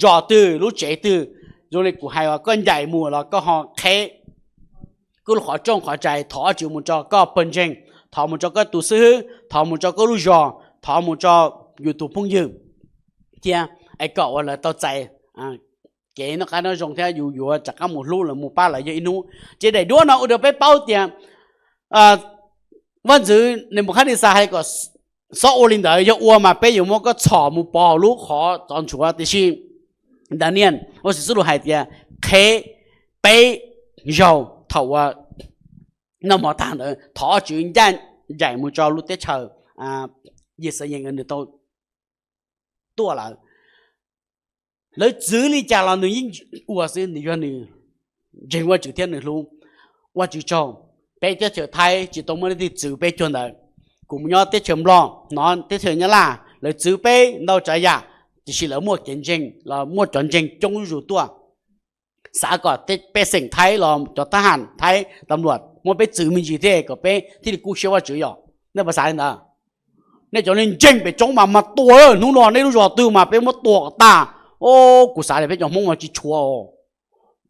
zos twg lub tsev twg, zoo li kuv hais uas koj ncaim mus los koj ho qheb koj lub qhov rooj qhov rai thov Vajtswv mus rau koj pawg ntseeg, thov mus rau koj tus xib hwb, thov mus rau koj lub zos, thov mus rau yus tus phooj ywg thiab, es kom uas lawv tau txais kev noj qab nyob zoo thiab yus yuav rov qab mus hlub lawv mus pab lawv yog ib hnub. Ces daim duab no ua rau peb paub tias vaj ntxwv Nenpukajnexas hais kom xob ua li ntawd, yog ua mas peb yuav muab koj txhom mus pov hauv lub qhov tsov ntsuav. Tiam sis Daniel, Vajtswv txoj lus hais tias qheb peb zaug thaum uas noj mov tag ntawd thov Vajtswv ncaj yaim mus rau lub teb chaws Yixalayees nws tau tuaj lawm. Lawv txwv li cas los nws yeej ua xwb, nws yog nws ntseeg Vajtswv thiab nws hlub Vajtswv tsaug. Peb teb chaws Thaib tsis tau muaj leej twg txwv peb cuag ntawd. Kuv mus nyob teb chaws Nplog, hnov teb chaws Nyab Laj lawv txwv peb ntau tsav yam, tiam sis lawv muaj kev ntseeg los muaj cov ntseeg coob zuj zus tuaj. Xav kom pej xeem Thaib los cov thab ham Thaib tas luam muab peb txwv me ntsis thiab kom peb thiaj li kub siab Vajtswv yom. Nej puas xav li ntawd? Nej cov neeg ntseeg pem tsoom mas mas tua, hnub no nej lub zos twg mas peb muab tua kom tag. Kuv xav li peb cov Hmoob mas tsis tshuav.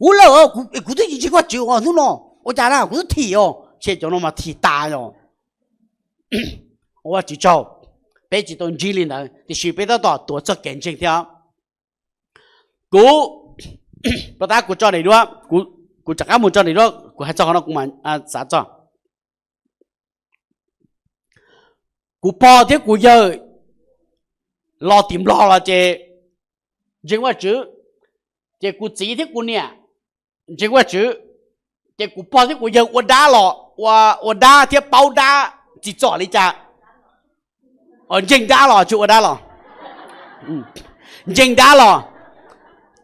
Kuv lawm, kuv twb tsis ntseeg Vajtswv os, hnub no ua cas na kuv twb thim os, ces cov no mas thim tas os. Ua Vajtswv tsaug, peb tsis tau ntsib li ntawd tiam sis peb tab tom tuav txoj kev ntseeg thiab. Kuv, pab tab kuv tso daim duab, kuv rov qab mus tso daim duab kuv hais txog qhov no kuv mam xav txog. Kuv pog thiab kuv yawg los tim Nplog los ces ntseeg Vajtswv, ces kuv txiv thiab kuv niam ntseeg Vajtswv, ces kuv pog thiab kuv yawg ua dab los, ua dab thiab paub dab tsim txom li cas. Ntseeg dab los tsis ua dab los? Ntseeg dab los,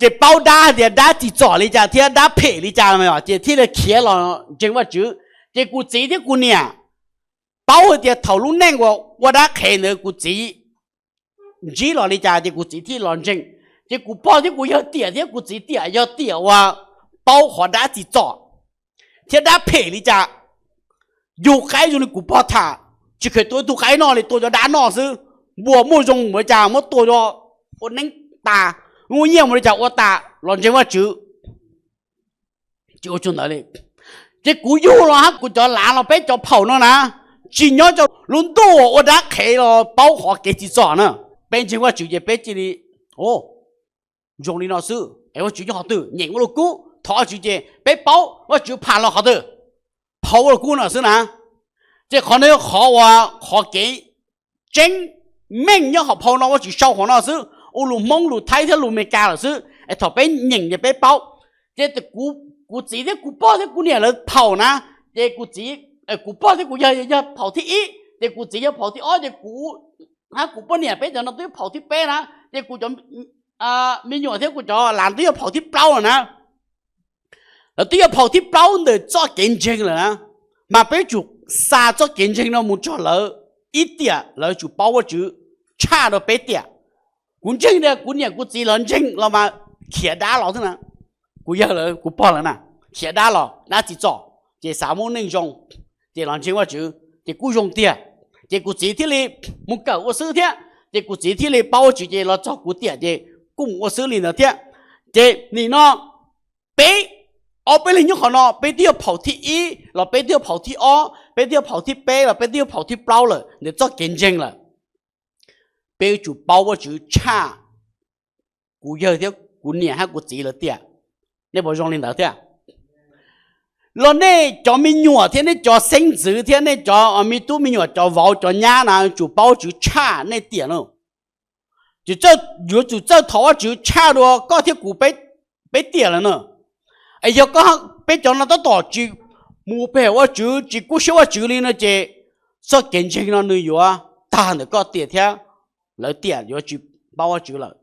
ces paub dab hais tias dab tsim txom li cas thiab dab phem li cas, ces thiaj li khiav los ntseeg Vajtswv. Ces kuv txiv thiab kuv niam paub hais tias thaum lub neej uas ua dab qhev ntawd kuv txiv ntsib los li cas ces kuv txiv thiaj los ntseeg. Ces kuv pog thiab kuv yawg tiam thiab kuv txiv tiam yog tiam uas paub qhov dab tsim txom thiab dab phem li cas. Yug qaib zoo li kuv pog tham, tsis kheev tua ib tug qaib noj li, tua cov dab noj xwb. Npua muaj zoo ua li cas muab tua ua neeb tas, muaj nyiaj ua li cas ua tas los ntseeg Vajtswv. Tsis ua tsuag ntawd li, ces kuv yug los hab kuv cov lav los peb cov phaum no na, tsis nyob rau lub ntuj ua dab qhev los paub qhov kev tsim txom na. Peb ntseeg Vajtswv ces peb cia li zoo li no xwb es Vajtswv nyob qhov twg nyeem ua lus kub thov Vajtswv ces peb paub Vajtswv pham los qhov twg, phau ua lus kub no xwb na. Ces qhov no yog qhov uas qhov kev tseeb meej nyob hauv phau no Vajtswv sau qhov no xwb, ua lus Hmoob lus Thaib thiab lus Amelikas lawm xwb es thaum peb nyeem ces peb paub. Ces kuv txiv thiab kuv pog thiab kuv niam lawv phaum na, ces kuv txiv, kuv pog thiab kuv yawg yog phaum thib ib, ces kuv txiv yog phaum thib ob, ces kuv hab kuv poj niam peb cov no twb yog phaum thib peb na, ces kuv cov me nyuam thiab kuv cov lav twb yog phaum thib plaub lawm na. Lawv twb yog phaum thib plaub ntawm txoj kev ntseeg lawm na, mas peb yuav tsum xa txoj kev ntseeg no mus txog lawv ib tiam lawv yuav tsum paub Vajtswv tshaj rau peb tiam. Kuv ntseeg tias kuv niam kuv txiv lawv ntseeg los mas khiav dab los xwb na. Kuv yawg lawv kuv pog lawv na, khiav dab los dab tsim txom, ces xav muaj neej zoo, ces los ntseeg Vajtswv ces kuj zoo tiag. Ces kuv txiv thiaj li mus kawm ua xwb thiab, ces kuv txiv thiaj li paub Vajtswv ces los txog kuv tiam ces kuj mus ua xwb li ntawd thiab. Ces nim no peb ob peb leeg nyob qhov no peb twb yog phaum thib ib los peb twb yog phaum thib ob, peb twb yog phaum thib peb los peb twb yog phaum thib plaub lawm ntawm txoj kev ntseeg lawm. Peb yuav tsum paub Vajtswv tshaj kuv yawg thiab kuv niam hab kuv txiv lawv tiam. Nej puas zoo li ntawd thiab? Los nej cov me nyuam thiab nej cov xeeb ntxwv thiab nej cov me tub me nyuam cov vauv cov nyab na yuav tsum paub Vajtswv tshaj nej tiam no. Yuav tsum txawj thov Vajtswv tshaj dua koj thiab kuv peb tiam lawm na. Es yog koj peb cov no tab tom tsis mus pe hawm Vajtswv tsis kub siab Vajtswv li no ces txoj kev ntseeg no nws yuav tag ntawm koj tiam thiab lawv tiam yuav tsis paub Vajtswv lawm.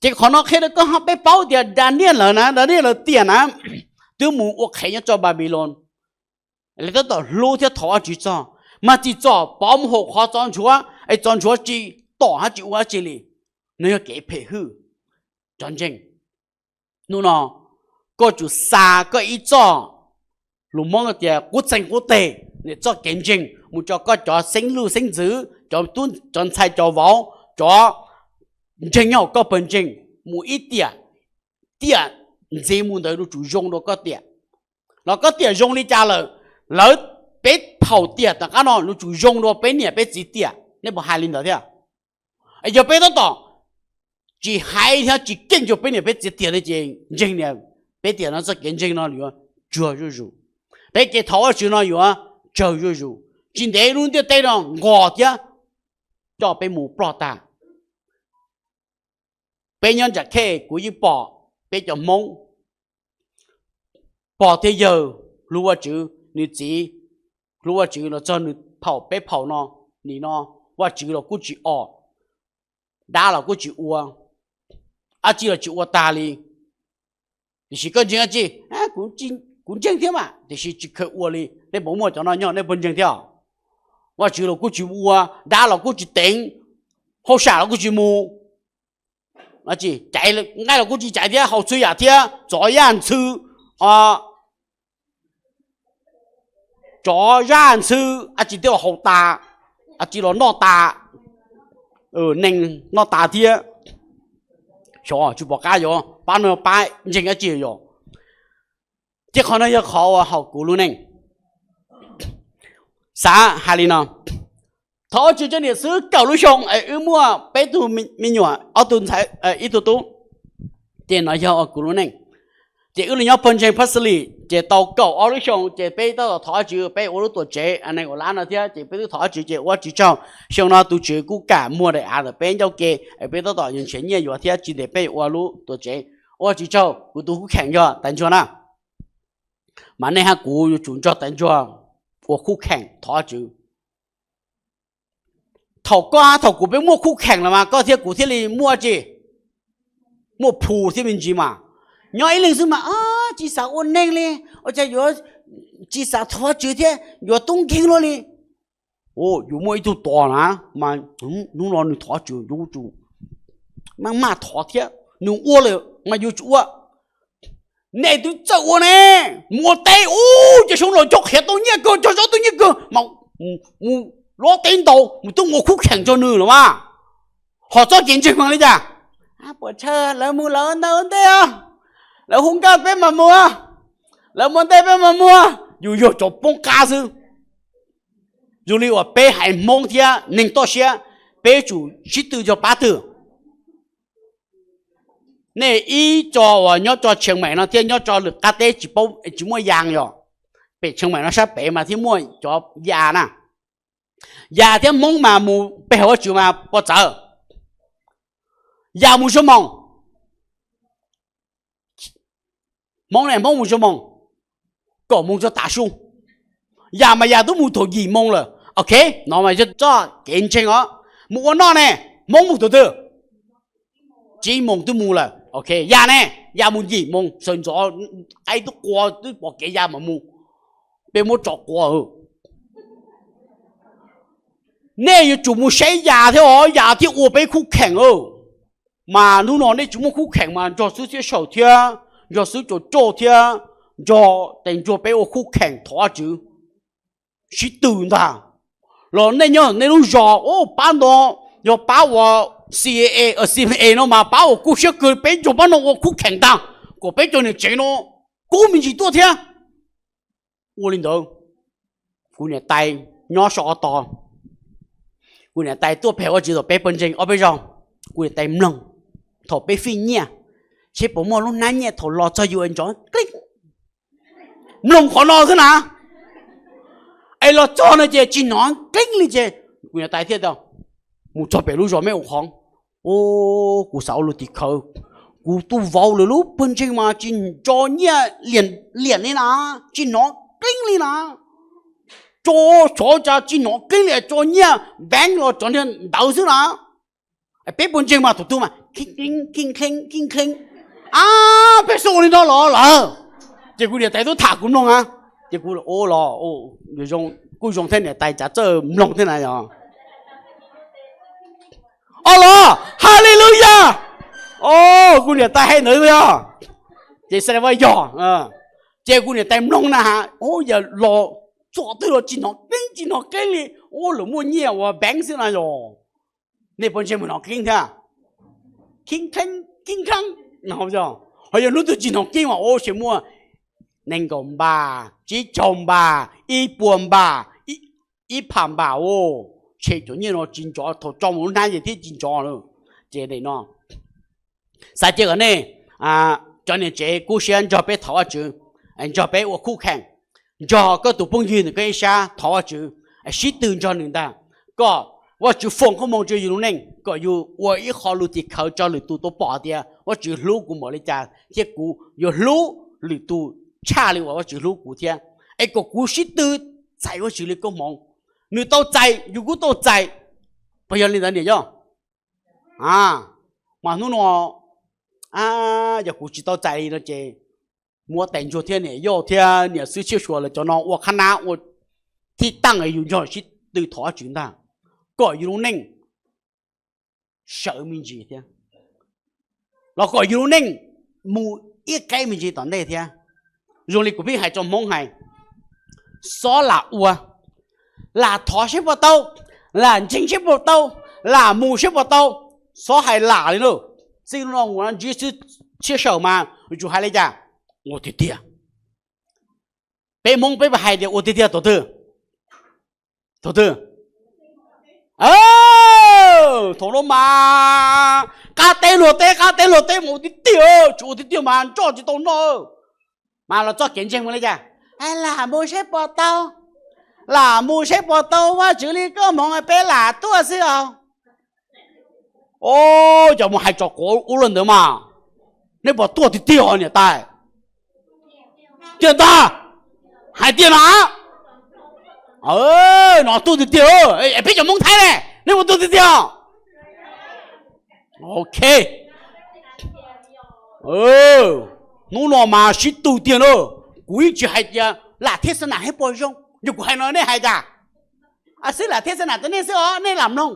Ces qhov no qhia rau koj hab peb paub tias Daniyees lawv na, Daniyees lawv tiam na twb mus ua qhev nyob rau Npanpiloos. Lawv tab tom hlub thiab thov Vajtswv txog, mas tsim txom pov mus haum qhov txo ntsuav es txo ntsuav tsis tom hab tsis ua dab tsi li. No yog kev phem hwj cov ntseeg. Hnub no koj tsum xa koj ib txoj lus Hmoob tias qub txeeg qub teg ntawm txoj kev ntseeg mus rau koj cov xeeb luj xeeb ntxwv, cov tub cov ntxhais cov vauv, cov ntseeg nyob hauv koj pawg ntseeg mus ib tiam, tiam ntxiv mus ntawd yuav tsum zoo dua koj tiam. Los koj tiam zoo li cas lawm, lawv peb phaum tiam tom qab no yuav tsum zoo dua peb niam peb txiv tiam. Nej puas hais li ntawd thiab? Es yog peb tab tom tsis hais thiab tsis keej rau peb niam peb txiv tiam li ces ntseeg tias peb tiam no txoj kev ntseeg no yuav tsuag zuj zus, peb kev thov Vajtswv no yuav tsawg zuj zus, tsis ntev lub ntiaj teb no nqos thiab coj peb mus ploj tag. Peb nyob nram khej kuv yeej pom peb cov Hmoob pog thiab yawg hlub Vajtswv, nws txiv hlub Vajtswv los txog nws phaum peb phaum no, nim no Vajtswv los kuj tsis os, dab los kuj tsis ua, dab tsi los tsis ua tag li. Tiam sis koj ntseeg dab tsi? Kuv ntseeg thiab mas, tiam sis tsis kheev ua li. Nej puas muaj cov no nyob nej puas ntseeg thiab? Vajtswv los kuj tsis ua, dab los kuj tsis teev, hauj sam los kuj tsis mus, caiv nqaij los kuj tsis caiv thiab, haus txhua yam thiab, tsov yaj ntxhw, tsov zaj ntxhw, dab tsi twb los haus tas, dab tsi los noj tas, neeg noj tas thiab. Xyov tsis pom qab yuav pab no pab ntseeg dab tsi yog. Ces qhov no yog qhov uas haum kuv lub neej. Xav hais li no, thov Vajtswv tso niam xwb kaum lub xyoo es wb muaj peb tug me nyuam, ob tug ntxhais, ib tug tub. Ces no yog kuv lub neej. Ces wb li nyob pawg ntseeg Phaj Xas Lis ces tau kaum ob lub xyoo ces peb tab tom thov Vajtswv peb ua lub tuam tsev neeg ua lab no thiab ces peb twb thov Vajtswv ces ua Vajtswv tsaug. Xyoo no tus Tswv kuj kam muag daim av ntawm peb ncauj ke, peb tab tom yuav nrhiav nyiaj yuav thiab tsis ntev peb ua lub tuam tsev. Ua Vajtswv tsaug, kuv tus khub kheem yog tais ntsuag na. Mas nej hab kuv yuav tsum nrog tais ntsuag ua khub kheem thov Vajtswv. Thaum koj hab thaum kuv peb muaj khub kheem los mas koj thiab kuv thiaj li muaj tsi, muaj plhu thiab me ntsis mas. Nyob ib leeg xwb mas tsis xav ua neeg li, ua cas yuav tsis xav thov Vajtswv thiab yuav tub nkeeg luaj li. Yus muaj ib tug tos na, mas hnub no nws thov Vajtswv yuav tsum maj maj thov thiab, nws ua lawm mas yuav tsum ua. Nej twb txawj ua ne, mus ua teb ub ces xyoo los cog qhiav tau nyiaj kawg, cog zaub tau nyiaj kawg mas mus luab teb ntaus mus tuaj mus ua khub kheem rau nws los mas. Ho txoj kev ntseeg mas li cas? Puas tsawg lawv mus lawv ntawd ua ntej, lawv hu nkauj peb mas mus, lawv mus ua ntej peb mas mus. Yus yog cov poob qab xwb. Zoo li uas peb haiv Hmoob thiab neeg toj siab, peb yuav tsum sib tw nrog pab twg. Nej ib co uas nyob tso Tsheev Meem no thiab nyob tso lwm qab teb tsis paub tsis muaj yas yog, pem Tsheev Meem no sab pem mas thiaj muaj cov yas na. Yas thiab Hmoob mas mus pe hawm Vajtswv mas puas txawv? Yas mus zoo moos, Hmoob ne Hmoob mus zoo moos, kaum moos txog tav su. Yas mas yas twb mus thaum yim moos lawm. Ok, no mas yog txoj kev ntseeg os. Mus ua noj ne, Hmoob mus thaum twg? Tsib moos twb mus lawm. Ok, yas ne, yas mus yim moos sawv ntxov, qaib twb qua twb pom kev yas mas mus. Peb muab tso qua. Nej yuav tsum mus saib yas thiab os, yas thiaj ua peb khub kheem. Mas hnub no nej tsis muaj khub kheem mas nrog xib hwb Txhiaj Saum thiab nrog xib hwb Cau Cauj thiab nrog tais ntsuag peb ua khub kheem thov Vajtswv sib tw ntag. Los nej nyob nej lub zos pab no, yog pab uas C I A, C I A no mas pab uas kub siab kawg, peb nrog pab no ua khub kheem ntag, kom peb cov niam tsev no kub me ntsis tuaj thiab. Ua li ntawd, kuv niam tais nyob saum ob tog, kuv niam tais tuaj pe hawm Vajtswv thaum peb pawg ntseeg ob peb zaug, kuv niam tais mloog thaum peb fij nyiaj, seb puas muaj lub hnab nyiaj thaum los txog yus ntsov kleeb. Mloog qhov no xwb na, es los txog no ces tsis hnov kleeb li ces kuv niam tais thiaj tias, mus txog pem lub zos meb ua qhov, kuv xav ua lus tim khawv, kuv tus vauv lawv lub pawg ntseeg mas tsis ntso nyiaj liam li na, tsis hnov kleeb li na, tso xyov cas tsis hnov kleeb li, tso nyiaj bank los tso nyiaj ntawd xwb na. Peb pawg ntseeg mas thaum twg mas keeb keeb keeb keeb, a, peb xub ua li no los lawm. Ces kuv niam tais twb tham kuv mloog na, ces kuv ua los kuj zoo thiab, niam tais cav txawj mloog thiab na yog. Os los Haleluyas, kuv niam tais hais ntawd yog, ces xav li vaj yog. Ces kuv niam tais mloog na has, yog los txog twg los tsis hnov keeb tsis hnov keeb li, ua lawv muaj nyiaj ua bank xwb na yog. Nej pawg ntseeg mus hnov keeb thiab, keeb keeb keeb keeb, ho yog hnub twg tsis hnov keeb mas ua tseem muaj nees nkaum npas, tsib caug npas, ib puas npas, ib pham npas, tshem cov nyiaj no tsis ntsov, thaum tso mus lub hnab ces thiaj tsis ntsov lawm. Ces no xav cia kom nej cov niam tsev kub siab nrog peb thov Vajtswv, nrog peb ua khub kheem, nrog koj tus phooj ywg ntawm koj ib sab thov Vajtswv, sib tw nrog nws ntag, kom Vajtswv foom koob hmoov rau yus lub neej, kom yus ua ib qho lus tim khawv rau lwm tus tau pom tias Vajtswv hlub kuv npaum li cas thiab kuv yuav hlub lwm tus tshaj li uas Vajtswv hlub kuv thiab, es kom kuv sib tw txais Vajtswv li koob hmoov. Nws tau txais yus kuj tau txais. Puas yog li ntawd niam yog? Mas hnub no yog kuv tsis tau txais li no ces muab tais ntsuag thiab niam yog thiab niam xwb tshiab suav lawv cov no ua qhab nab ua thib tag yus nrog sib tw thov Vajtswv ntag, kom yus lub neej sawv me ntsis thiab, los kom yus lub neej mus ib qeb me ntsis tom ntej thiab. Zoo li kuv pheej hais rau Hmoob hais, xob lam ua, lam thov seb puas tau, lam ntseeg seb puas tau, lam mus seb puas tau, xob hais lam li na. Txij no mus ntsib xwb tshiab saum mas yuav tsum hais li cas? Ua tiag tiag. Peb Hmoob peb hais tias ua tiag tiag thaum twg? Thaum twg? Thaum no mas qab teb luag teb, qab teb luag teb mas ua tiag tiag, tsis ua tiag tiag mas nroj tsis tau noj. Mas los txoj kev ntseeg mus li cas? Lam mus seb puas tau, lam mus seb puas tau, Vajtswv li koj hmoov peb lam tuaj xwb os. Cov mus hais tso quav ub luaj ntawd mas, nej puas tuaj tiag tiag niam tais? Tiag ntag, hais tiag no. No tuaj tiag tiag, peb cov Hmoob Thaib ne, nej puas tuaj tiag tiag? Ok. Hnub no mas sib tw tiag na. Kuv yeej tsis hais tias lam thiab xab nam thiab puas zoo, yog kuv hais no nej hais cas? Xib lam thiab xab nam tau nej xwb os, nej lam mloog.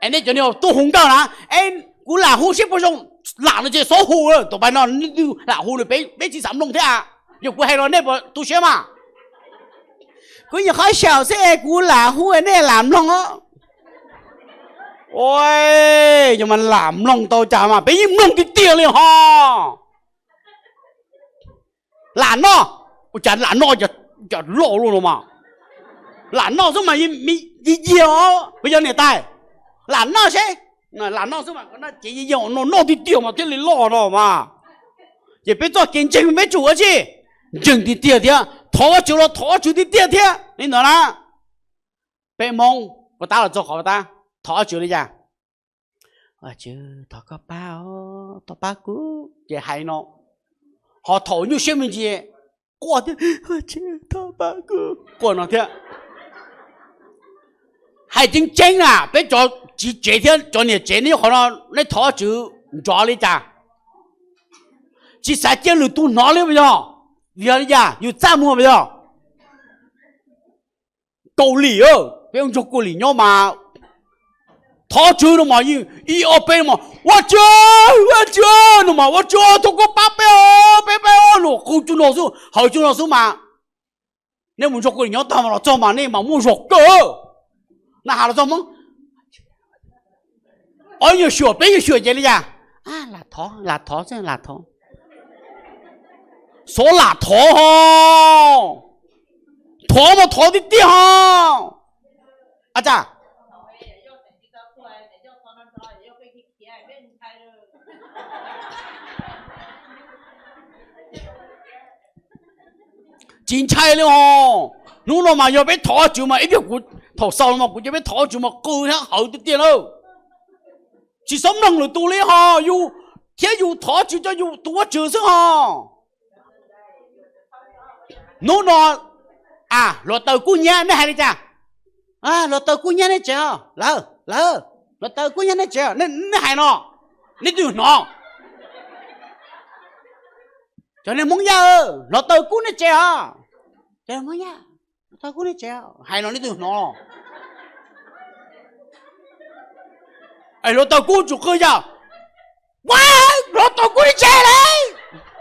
Es nej cov niag tuaj hu nkauj na, kuv lam hu seb puas zoo, lam no ces xob hu, tus pais no lam hu, peb tsis xav mloog thiab. Yog kuv hais los nej puas tu siab mas? Kuv nyuam qhuav xyaum xwb es kuv lam hu nej lam mloog os. Yog mas lam mloog tau cas mas peb yeej mloog tiag tiag li ho. Lam noj, ua cas lam noj cov loj luaj no mas. Lam noj xwb mas yig yig os, puas yog niam tais? Lam noj seb, lam noj xwb mas cev yig yig no noj tiag tiag mas thiaj li loj no mas. Ces peb txoj kev ntseeg peb tsum ua tsi? Ntseeg tiag tiag thiab thov Vajtswv los thov Vajtswv tiag tiag thiab li ntawd na. Peb Hmoob puas tab los txog qhov tab thov Vajtswv li cas? Vajtswv thov koj pab, thov pab kuv ces hais no. Ho thaum nyuaj siab me ntsis quaj thiab, Vajtswv thov pab kuv quaj no thiab. Hais tseeb tseeb na peb cov txiv tsev thiab cov niam tsev neb nyob qhov no, neb thov Vajtswv nrov li cas? Tsis xav cia lwm tus hnov li puas yog? Vim yog li cas yus txaj muag puas yog? Kaus Lim, peb ua ntsog Kaus Lim nyob mas thov Vajtswv no mas yeej ib ob peb no mas Vajtswv, Vajtswv no mas Vajtswv thov koj pab peb os, peb peb os no qw cuag no xwb, hawv cuag no xwb mas. Nej mus ntsog Kaus Lim nyob tag mas los txog mas nej mas muaj zog kawg. Na has los txog Hmoob, ob yawg xyuam peb yawg xyuam ces li cas? Lam thov, lam thov xwb, lam thov. Xov lam thov ho, thov mas thov tiag tiag ho. A, tsis ntshai li ho. Hnub no mas yog peb thov Vajtswv mas ib pliag kuv thaum xaus los mas kuv cia peb thov Vajtswv mas qw thiab hawv tiag tiag na. Tsis txhob mloog lwm tus li ho, yus thiab yus thov Vajtswv cov yus tus Vajtswv xwb ho. Hnub no hluav taws kub hnyiab nej hais li cas? Hluav taws kub hnyiab nej tsev os lawm, lawm, hluav taws kub hnyiab nej tsev, nej hais no, nej twb hnov. Cov niag Hmoob Yaj, hluav taws kub nej tsev os. Cov Hmoob Yaj, hluav taws kub nej tsev, hais no nej twb hnov. Hluav taws kub tsum qw yog, ua, hluav taws kub nej tsev lawm,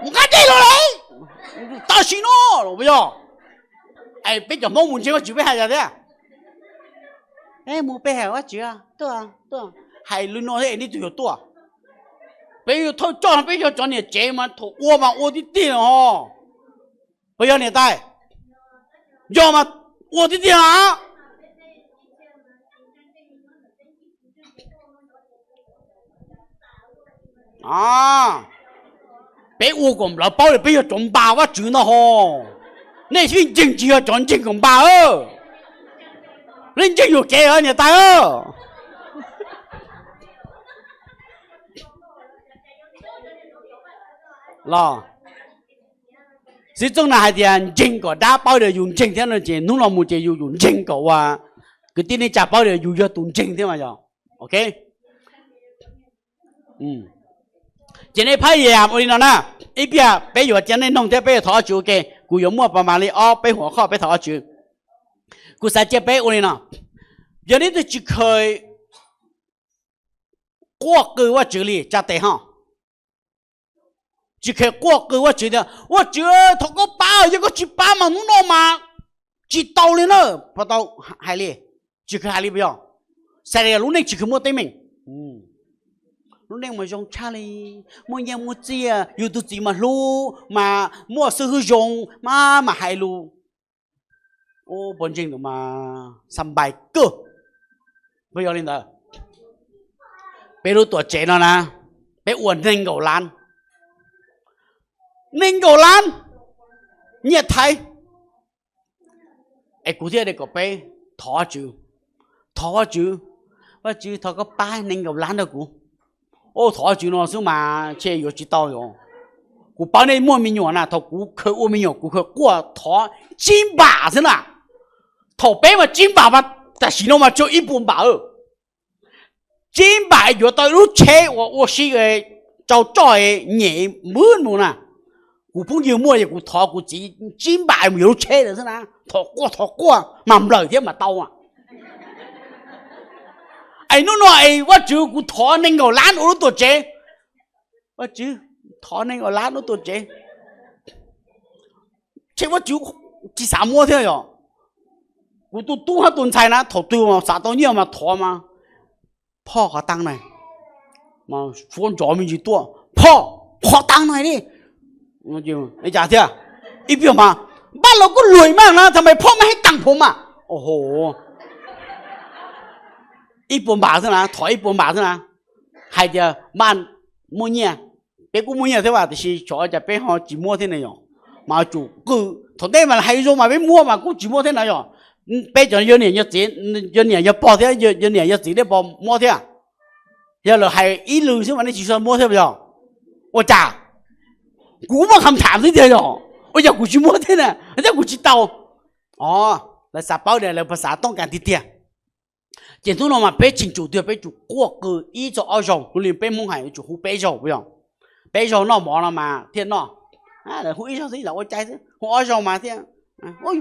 mus qab dej los lawm, tam sim no los puas yog? Peb cov Hmoob mus ntseeg Vajtswv peb hais tias thiab, mus peb hais Vajtswv tuaj, tuaj, hais li no es nej twg yuav tuaj? Peb yog thawj coj no, peb yog cov niam tsev mas thaum ua mas ua tiag tiag ho. Puas yog niam tais? Yog mas ua tiag tiag os. Peb ua kom lawv paub li peb yog cov npa Vajtswv ntag ho. Nej yeej ntseeg tsis yog cov ntseeg kom npa, nej ntseeg yuam kev niam tais. Los, Xib Txooj na hais tias ntseeg kom dab paub tias yus ntseeg thiab no ces hnub no mus ces yus yuav ntseeg kom ua Kwv tij, nej tsa paub tias yus yog tus ntseeg thiab mas yog. Ok. Ces nej phab yam ua li no na, ib pliag peb yuav cia nej noog thiab peb yuav thov Vajtswv ua ke. Kuv yuav muaj pas mas li ob peb huam qhoj peb thov Vajtswv. Kuv xav cia peb ua li no, yog nej twb tsis kheev quaj qw Vajtswv li tsa tes ho. Tsis kheev quaj qw Vajtswv tias, Vajtswv, thov koj pab, yog koj tsis pab mas hnub no mas tsis tau li na. Puas tau hais li? Tsis kheev hais li puas yog? Xav tias lub neej tsis kheev muaj teeb meem. Lub neej mas zoo tshaj li, muaj nyiaj muaj txiaj, yus tus txiv mas hlub mas muaj xib hwb zoo, mas mas hais lus, ua pov ntseeg mas xa npais kawg. Puas yog li ntawd? Peb lub tuam tsev no na, peb ua nees nkaum lab, nees nkaum lab nyiaj Thaib. Es kuv thiaj li kom peb thov Vajtswv, thov Vajtswv, Vajtswv thov koj pab nees nkaum lab nrog kuv. Ua thov Vajtswv no xwb mas ntshe yuav tsis tau os. Kuv paub nej muaj me nyuam na, thaum kuv kheev ua me nyuam kuv kheev quaj thov tsib npam xwb na. Thaum peb mas tsib npam mas tam sim no mas tsuas ib puas npam. Tsib npam yuav tau ib lub tsheb uas ua si tsau tsoj nyem npwb mus na. Kuv phooj ywg muaj es kuv thov kuv txiv tsib npam mus yuav lub tsheb lawm xwb na. Thov quaj thov quaj mas nplawm thiab mas tau. Es hnub no es Vajtswv kuv thov nees nkaum lab ua lub tuam tsev. Vajtswv, thov nees nkaum lab ua lub tuam tsev. Ntshe Vajtswv tsis xav muab thiab yog. Kuv tus tub hab tus ntxhais na thaum twg xav tau nyiaj mas thov mas, Phoj, qhov taab na, suab ntsov me ntsis tuaj, Phoj, qhov taab na li. Cas thiab? Ib pliag mas, Npaj los kuj luag mas na, thaum mas Phoj mas hej taag phuv mas. Ib puas npam xwb na, thov ib puas npam xwb na. Hais tias npaj muaj nyiaj, peb kuj muaj nyiaj thiab as, tiam sis xyov cas peb ho tsis muab thiab ne yom. Mas yuav tsum qw, thaum ntej mas hais zoo mas peb muab mas kuj tsis muab thiab na yom. Peb cov yog niam yog txiv, yog niam yog pog thiab, yog niam yog txiv nej puas muab thiab? Yog lawv hais ib lwm xwb mas nej tsis txhob muab thiab yog? Ua cas? Kuv muaj kham tham xwb tiag yog, ua cas kuv tsis muab thiab na, thiab kuv tsis tau. Os, lawv xav paub tias lawv phas xav tooj kas tiag tiag. Ces hnub no mas peb tseem tsum tiag, peb tsum quaj qw ib txog ob zaug, ua li peb Hmoob hais yuav tsum hu peb zaug puas yog? Peb zaug noj mov no mas thiaj noj. Lawv hu ib zaug xwb, lam ua cai xwb, hu ob zaug mas thiaj,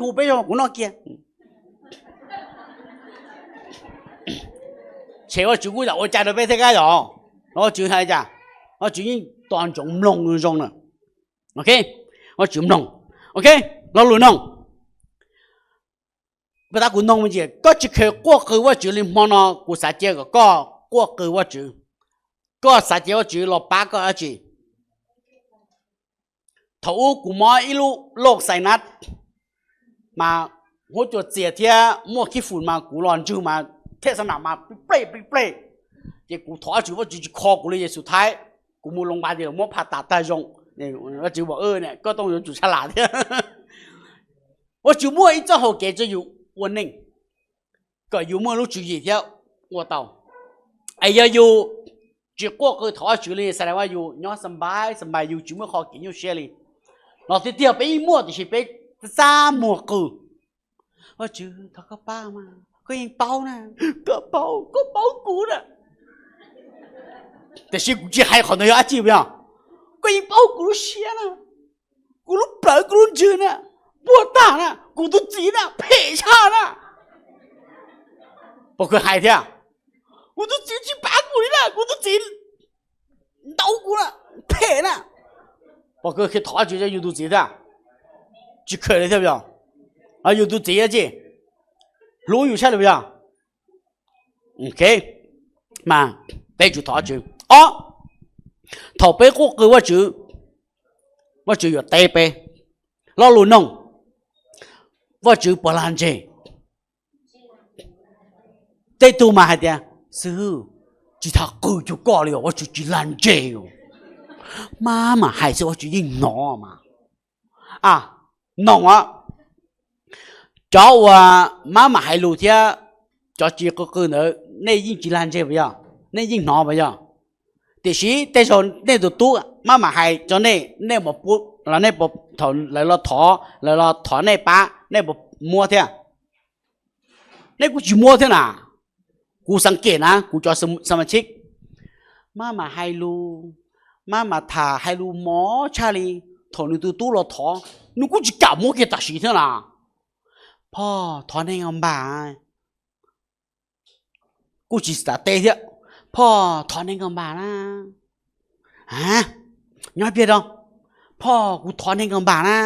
hu peb zaug kuv noj kiag. Ces Vajtswv kuj yam ua cai rau peb thiab kab yom. Los Vajtswv hais cas? Vajtswv yeej tos ntsoov mloog zoo na. Ok, Vajtswv mloog. Ok, lo lus noog. Puas tas kuv noog me ntsis, koj tsis kheev quaj qw Vajtswv li hmo no, kuv xav cia kom koj quaj qw Vajtswv. Koj xav cia Vajtswv los pab koj dab tsi? Thaum ub kuv mob ib lub loj xais nab, mas huab cua txias thiab muaj khib fum mas kuv los ntswg mas thej xa nam mas plig plej plig plej. Ces kuv thov Vajtswv, Vajtswv tsis kho kuv li, ces xus thaib kuv mus loos npas ces muab pha tas tag zoo. Vajtswv pom, koj tooj yuav tsum sab las thiab. Vajtswv muaj ib txoj hau kev rau yus ua neej, kom yus muaj lub tswv yim thiab ua tau. Es yog yus tsis quaj qw thov Vajtswv li, xav tias yus nyob xa npais xa npais yus tsis muaj qhov kev nyuaj siab li, los tiag tiag peb yeej muaj tiam sis peb txaj muag qw. Vajtswv thov koj pab mas, koj yeej paub na, koj paub, koj paub kuv na. Tiam sis kuv tsis hais qhov ntawd yog dab tsi puas yog? Koj yeej paub kuv lub siab na, kuv lub plawv kuv lub ntsws na, puag tag na, kuv tus txiv na phem tshaj na. Pom kawg hais thiab, kuv tus txiv tsis pab kuv li na, kuv tus txiv ntaus kuv na, phem na. Pom kawg thov Vajtswv rau yus tus txiv thiab, tsis kheev li thiab puas yog? Yus tus txiv dab tsi, hlub yus tshaj li puas yog? Ok, mas peb tsum thov Vajtswv. Ob, thaum peb quaj qw Vajtswv, Vajtswv yuav teb peb. Lo lus noog, Vajtswv puas lag ntseg? Tej tug mas hais tias, xib hwb, tsis tas qw cuag koj li os, Vajtswv tsis lag ntseg os. Mab mam hais xwb Vajtswv yeej hnov mas. Noog os, cov uas mab mam hais lus thiab cov tsis qw qw ntawd nej yeej tsis lag ntseg puas yog? Nej yeej hnov puas yog? Tiam sis tej zaug nej tus tub mab mam hais rau nej, nej puas, los nej puas, thaum lawv los thov, lawv los thov nej pab, nej puas muab thiab? Nej kuj tsis muab thiab na. Kuv xav kem na, kuv cov xa ma tsib, maj mam hais lus, maj mam tham hais lus mob tshaj li. Thaum nws tus tub los thov, nws kuj tsis kam muab kiag tam sim thiab na. Phoj, thov nej npaj. Kuj tsis xav teb thiab. Phoj, thov nej npaj na. Nyob pliag rau. Phoj, kuv thov nej npaj na.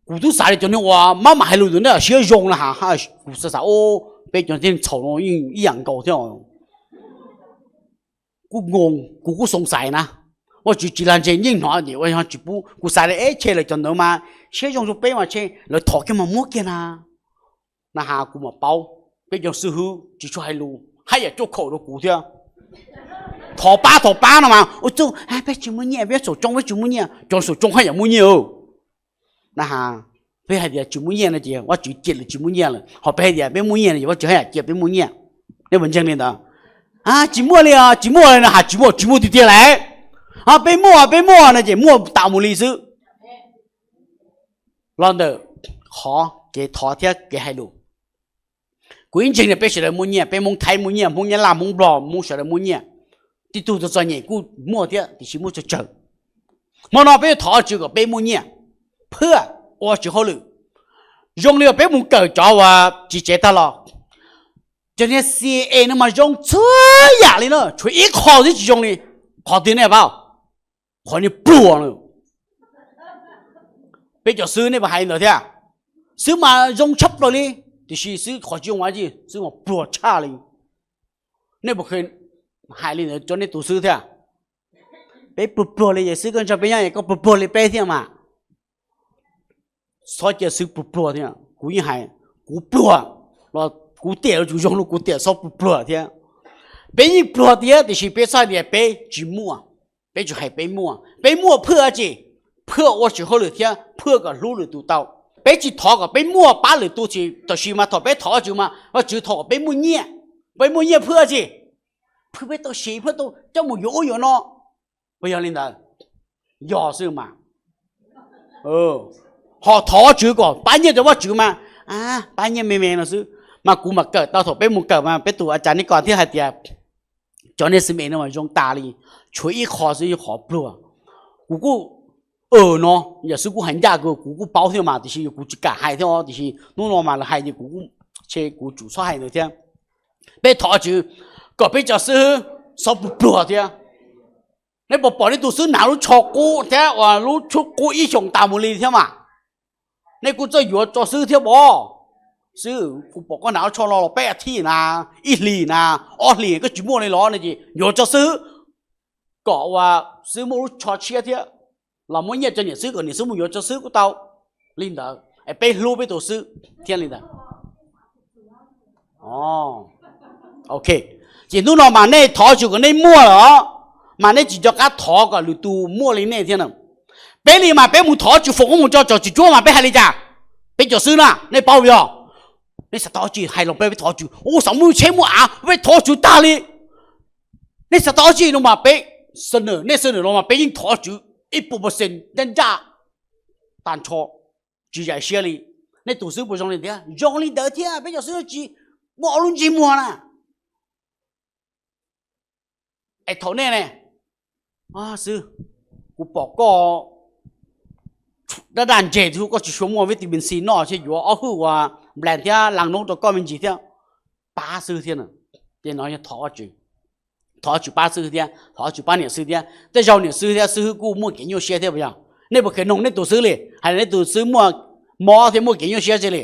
Kuv twb xav li cov neeg uas maj mam hais lus tus nej siab zoo na ha, kuv xav xav, peb cov neeg txhaum no yeej ib yam nkaus thiab. Kuj, kuv kuj xoo xais na. Vaj tswv tsis lag ntseg yeej hnov, kuv xav li, eb, tshe lawv cov ntawd mas siab zoo rau peb mas tshe lawv thov kiag mas muab kiag na. Na has kuv mam paub, peb cov xib hwb tsis tshua hais lus haj yam cuaj khaum rau kuv thiab. Thov pab thov pab no mas ua txuj, peb tsis muaj nyiaj, peb saum tsoob peb tsis muaj nyiaj, cov saum tsoob haj yam muaj nyiaj. Na has, peb hais tias tsis muaj nyiaj no ces Vaj tswv cia li tsis muaj nyiaj lawm, ho peb hais tias peb muaj nyiaj no ces Vaj tswv haj yam cia peb muaj nyiaj. Nej puas ntseeg li ntawd? Tsis muaj li os, tsis muaj li no has, tsis muaj, tsis muaj tiag tiag lawm. Peb muaj, peb muaj no ces muaj tas mus li xwb. Los ntawm qhov kev thov thiab kev hais lus, kuv ib ntseeg tias peb sawv daws muaj nyiaj, peb Hmoob Thaib muaj nyiaj, Hmoob Nyab Laj, Hmoob Nplog, Hmoob sawv daws muaj nyiaj, tib tug txom txom nyem kuj muaj thiab tiam sis muaj tsawg tsawg. Hmo no peb yuav thov Vajtswv kom peb muaj nyiaj, phwj ua Vajtswv hauj lwm. Zoo li uas peb mus kawm cov uas tsis tsev tag los, cov niag C I A no mas zoo txhua yam li na, tshuav ib qho twb tsis zoo li. Qhov twg nej paub? Qhov niag pluag na. Peb cov xib hwb nej puas hais li ntawd thiab? Xib hwb mas zoo tshaj plaws li, tiam sis xib hwb qhov tsis zoo ua tsi, xib hwb mas pluag tshaj li. Nej puas hais li ntawd rau nej tus xib hwb thiab? Peb pluag pluag li ces xib hwb koj ntshe peb nyob es koj pluag pluag li peb thiab mas. Txhob cia xib hwb pluag pluag thiab, kuv yeej hais, kuv pluag los kuv tiam yuav tsum zoo li kuv tiam txhob pluag pluag thiab. Peb yeej pluag tiag tiam sis peb txhob hais tias peb tsis muaj, peb tsuas hais peb muaj. Peb muaj phwj dab tsi? Phwj ua Vajtswv hauj lwm thiab phwj kom hlub lwm tus tau. Peb tsis thov kom peb muaj pab lwm tus, tab sis mas thaum peb thov Vajtswv mas Vajtswv thov kom peb muaj nyiaj. Peb muaj nyiaj phwj dab tsi? Phwj peb tau siv, phwj tau coj mus yuav ub yuav no. Puas yog li ntawd? Yog xwb mas. Ho thov Vajtswv kom pab nyiaj rau Vajtswv mas pab nyiaj me me no xwb. Mas kuv mam kawm tau, thaum peb mus kawm mas peb tus a cas nej ko thiaj hais tias cov niag xib hwb no mas zoo tas li, tshuav ib qho xwb yog qhov pluag. Kuv kuj, no yam xwb kuj hais ncaj, kuv kuj paub thiab mas tiam sis yog kuv tsis kam hais thiab, tiam sis hnub no mas lawv hais ces kuv kuj, tshe kuv tsum txhob hais ntawd thiab. Peb thov Vajtswv kom peb cov xib hwb txhob pluag pluag thiab. Nej puas pom nej tus xib hwb hnav lub tsho qub thiab uas lub tsho qub ib xyoos tas mus li thiab mas? Nej kuj txawj yuav tso xib hwb thiab pom? Xib hwb, kuv pom koj hnav lub tsho no los peb a thij na, ib hlis na, ob hlis koj tsis muaj li los no ces yuav tso xib hwb, kom uas xib hwb muaj lub tsho tshiab thiab, los muab nyiaj rau niam xib hwb kom niam xib hwb mus yuav tso xib hwb kuj tau. Li ntawd es peb hlub peb tus xib hwb thiab li ntawd. Ok, ces hnub no mas nej thov Vajtswv kom nej muaj lawm os, mas nej tsis nco qab thov kom lwm tus muaj li nej thiab na. Peb li mas peb mus thov Vajtswv foom koob hmoov rau cov tswv cuab mas peb hais li cas? Peb cov xib hwb na nej paub yog, nej xav tau dab tsi hais los peb thov Vajtswv, ua xav muaj tsheb muaj av peb thov Vajtswv tag li. Nej xav tau dab tsi no mas peb, nej xav nawm no mas peb yeej thov Vajtswv ib puas percent ncaj ncaj tag nrho, tsis zais siab li. Nej tus xib hwb puas zoo li thiab? Zoo li ntawd thiab, peb cov xib hwb tsis muaj ob lub ntsej muag na. Es thaum nej ne, xib hwb, kuv pom koj daj daj ntseg thiab koj tsis tshua muaj vitamin C noj, thiaj yuav ob hwj uas nplas thiab las noob rau koj me ntsis thiab, pab xib hwb thiab. Ces no yog thov Vajtswv, thov Vajtswv pab xib hwb thiab, thov Vajtswv pab niam xib hwb thiab. Tej zaug niam xib hwb thiab xib hwb kuj muaj kev nyuaj siab thiab puas yog? Nej puas khev noog nej tus xib hwb li, hais nej tus xib hwb muaj mob thiab muaj kev nyuaj siab tsi li?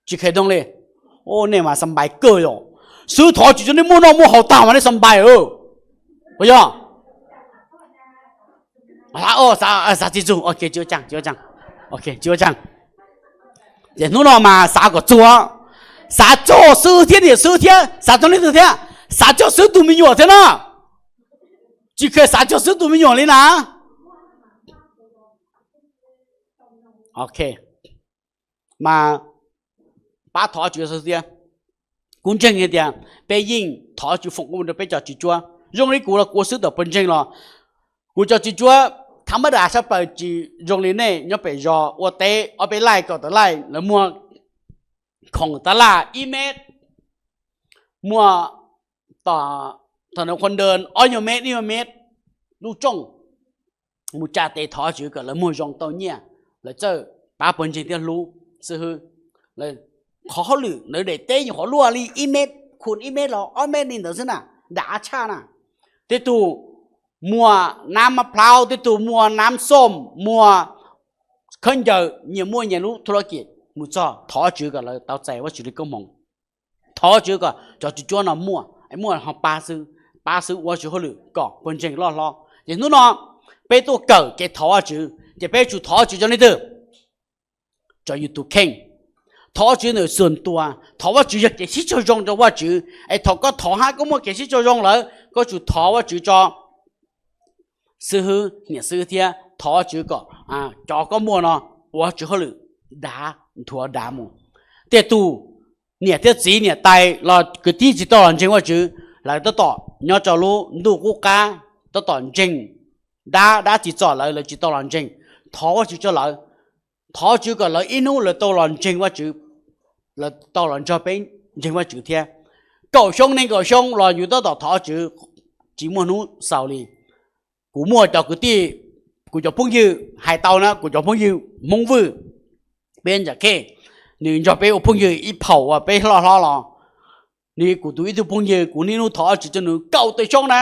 Tsis khev noog li. Nej mas xa npais kawg yom. Xib hwb thov Vajtswv rau nej muaj noj muaj haus tag mas nej xa npais. Puas yog? Xav tsis txug, tsis ua tsaug, tsis ua tsaug. Ces hnub no mas xav kom txug, xav txog xib hwb thiab niam xib hwb thiab xav txog leej twg thiab? Xav txog xib hwb tus me nyuam thiab na. Tsis khev xav txog xib hwb tus me nyuam li na. Ok, mas pab thov Vajtswv xwb thiab. Kuv ntseeg hais tias peb yeej thov Vajtswv foom koob hmoov rau peb cov tswv cuab. Zoo li kuv los kuv ua xib hwb tawm puas ntseeg los kuv cov tswv cuab thab mab das sab plaws tsis zoo li nej nyob pem zos ua teb ob peb laij kaum tawm laij lawv muag khoom tas laj ib mev, muaj thaum no qhov ntawd ob nyuag mev ib nyuag mev lub rooj, mus tsa tes thov Tswv kom lawv muag zoo tau nyiaj, lawv txawj pab pawg ntseeg thiab hlub xib hwb. Qhov hauj lwm ntawd daim teb nyuam qhuav luaj li ib mev, khu ib mev los ob mev li ntawd xwb na, dav tshaj na. Tej tug muag nam ma plhaus, tej tug muag nam xom, muag khaub ncaws, nyias muaj nyias lub thu lab kiam mus txog thov Tswv kom lawv tau txais Vajtswv li koob hmoov. Thov Tswv kom cov tswv cuab no muaj, muaj ho pab xwb, pab xwb ua Vajtswv hauj lwm kom pawg ntseeg loj hlob. Ces hnub no peb tuaj kawm kev thov Vajtswv, ces peb tsum thov Vajtswv rau leej twg? Rau yus tus kheej. Thov Vajtswv ntawm xuas ntua, thov Vajtswv yog kev sib raug zoo rau Vajtswv, es thaum koj thov hab koj muaj kev sib raug zoo lawm, koj tsum thov Vajtswv tso xib hwb, niam xib hwb thiab thov Vajtswv kom cov koj muaj no ua Vajtswv hauj lwm dav, nthuav dav mus. Tej tug niam thiab txiv niam tais los kwv tij tsis tau los ntseeg Vajtswv, lawv tab tom nyob rau lub ntuj qub qab, tab tom ntseeg dab, dab tsim txom lawv, lawv tsis tau los ntseeg. Thov Vajtswv rau lawv, thov Vajtswv kom lawv ib hnub lawv tau los ntseeg Vajtswv, lawv tau los nrog peb ntseeg Vajtswv thiab. Kaum xyoo nees nkaum xyoo los yus tab tom thov Vajtswv tsis muaj hnub xaus li. Kuv muaj cov kwv tij, kuv cov phooj ywg, hais tau na, kuv cov phooj ywg Hmoob Vwj, peb ntawm Khej, nws nrog peb ua phooj ywg ib phaum uas peb hlob hlob los. Nws kuv tus ib tug phooj ywg, kuv niaj hnub thov Vajtswv rau nws kaum tawm xyoo na.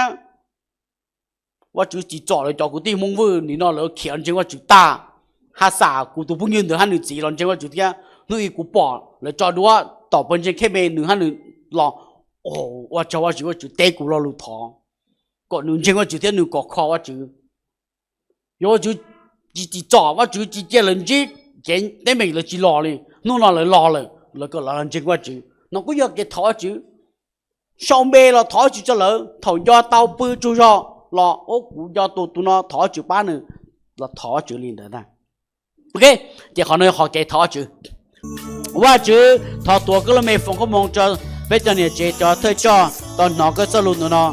Vajtswv tsim txom lawv cov kwv tij Hmoob Vwj, nim no lawv khiav ntseeg Vajtswv tag. Haj xam kuv tus phooj ywg ntawd hab nws txiv los ntseeg Vajtswv thiab. Hnub ib kuv pom lawv tso duab tom pawg ntseeg Khej me, nws hab nws los, ua tsaug Vajtswv, Vajtswv teb kuv lo lus thov kom nws ntseeg Vajtswv thiab nws kom kho Vajtswv. Yog Vajtswv tsis tsim txom, Vajtswv tsis cia lawv ntsib kev teeb meem lawv tsis los li. Hnub no lawv los lawm, lawv kom lawv los ntseeg Vajtswv no kuj yog kev thov Vajtswv. Sau npe los thov Vajtswv rau lawv, thaum nco tau pw tsaug zog los, kuv nco tus tus no, thov Vajtswv pab nws, los thov Vajtswv li ntawd ntag. Ok, ces qhov no yog qhov kev thov Vajtswv. Vajtswv, thov tuav koj lub me foom koob hmoov rau peb cov niam tsev cov thawj coj tau hnov koj txoj lus ntawm no.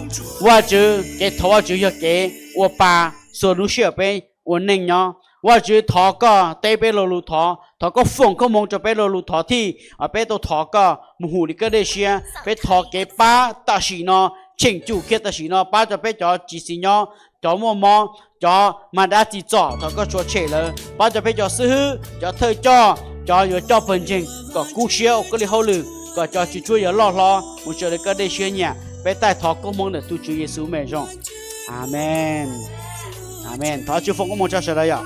Vajtswv, kev thov Vajtswv yog kev ua pa txhua lub sij hawm peb ua neej nyob. Vajtswv, thov koj teb peb lo lus thov, thov koj foom koob hmoov rau peb lo lus thov thij uas peb tau thov koj mus hum li koj dej siab. Peb thov kev pab tam sim no, cheem tsum kiag tam sim no, pab rau peb cov tsis txiv nyob, cov muaj mob, cov mag dab tsim txom, thov koj tshua tshem lawv, pab rau peb cov xib hwb, cov thawj coj, cov yuav coj pawg ntseeg kom kub siab ua koj li hauj lwm, kom cov tswv tshuab yuav loj hlob mus raws li koj dej siab nyiam. Peb taij thov koob hmoov ntawm tus Tswv Yexus me zoo. Amees. Amees. Thov Vajtswv foom koob hmoov rau sawv daws yom.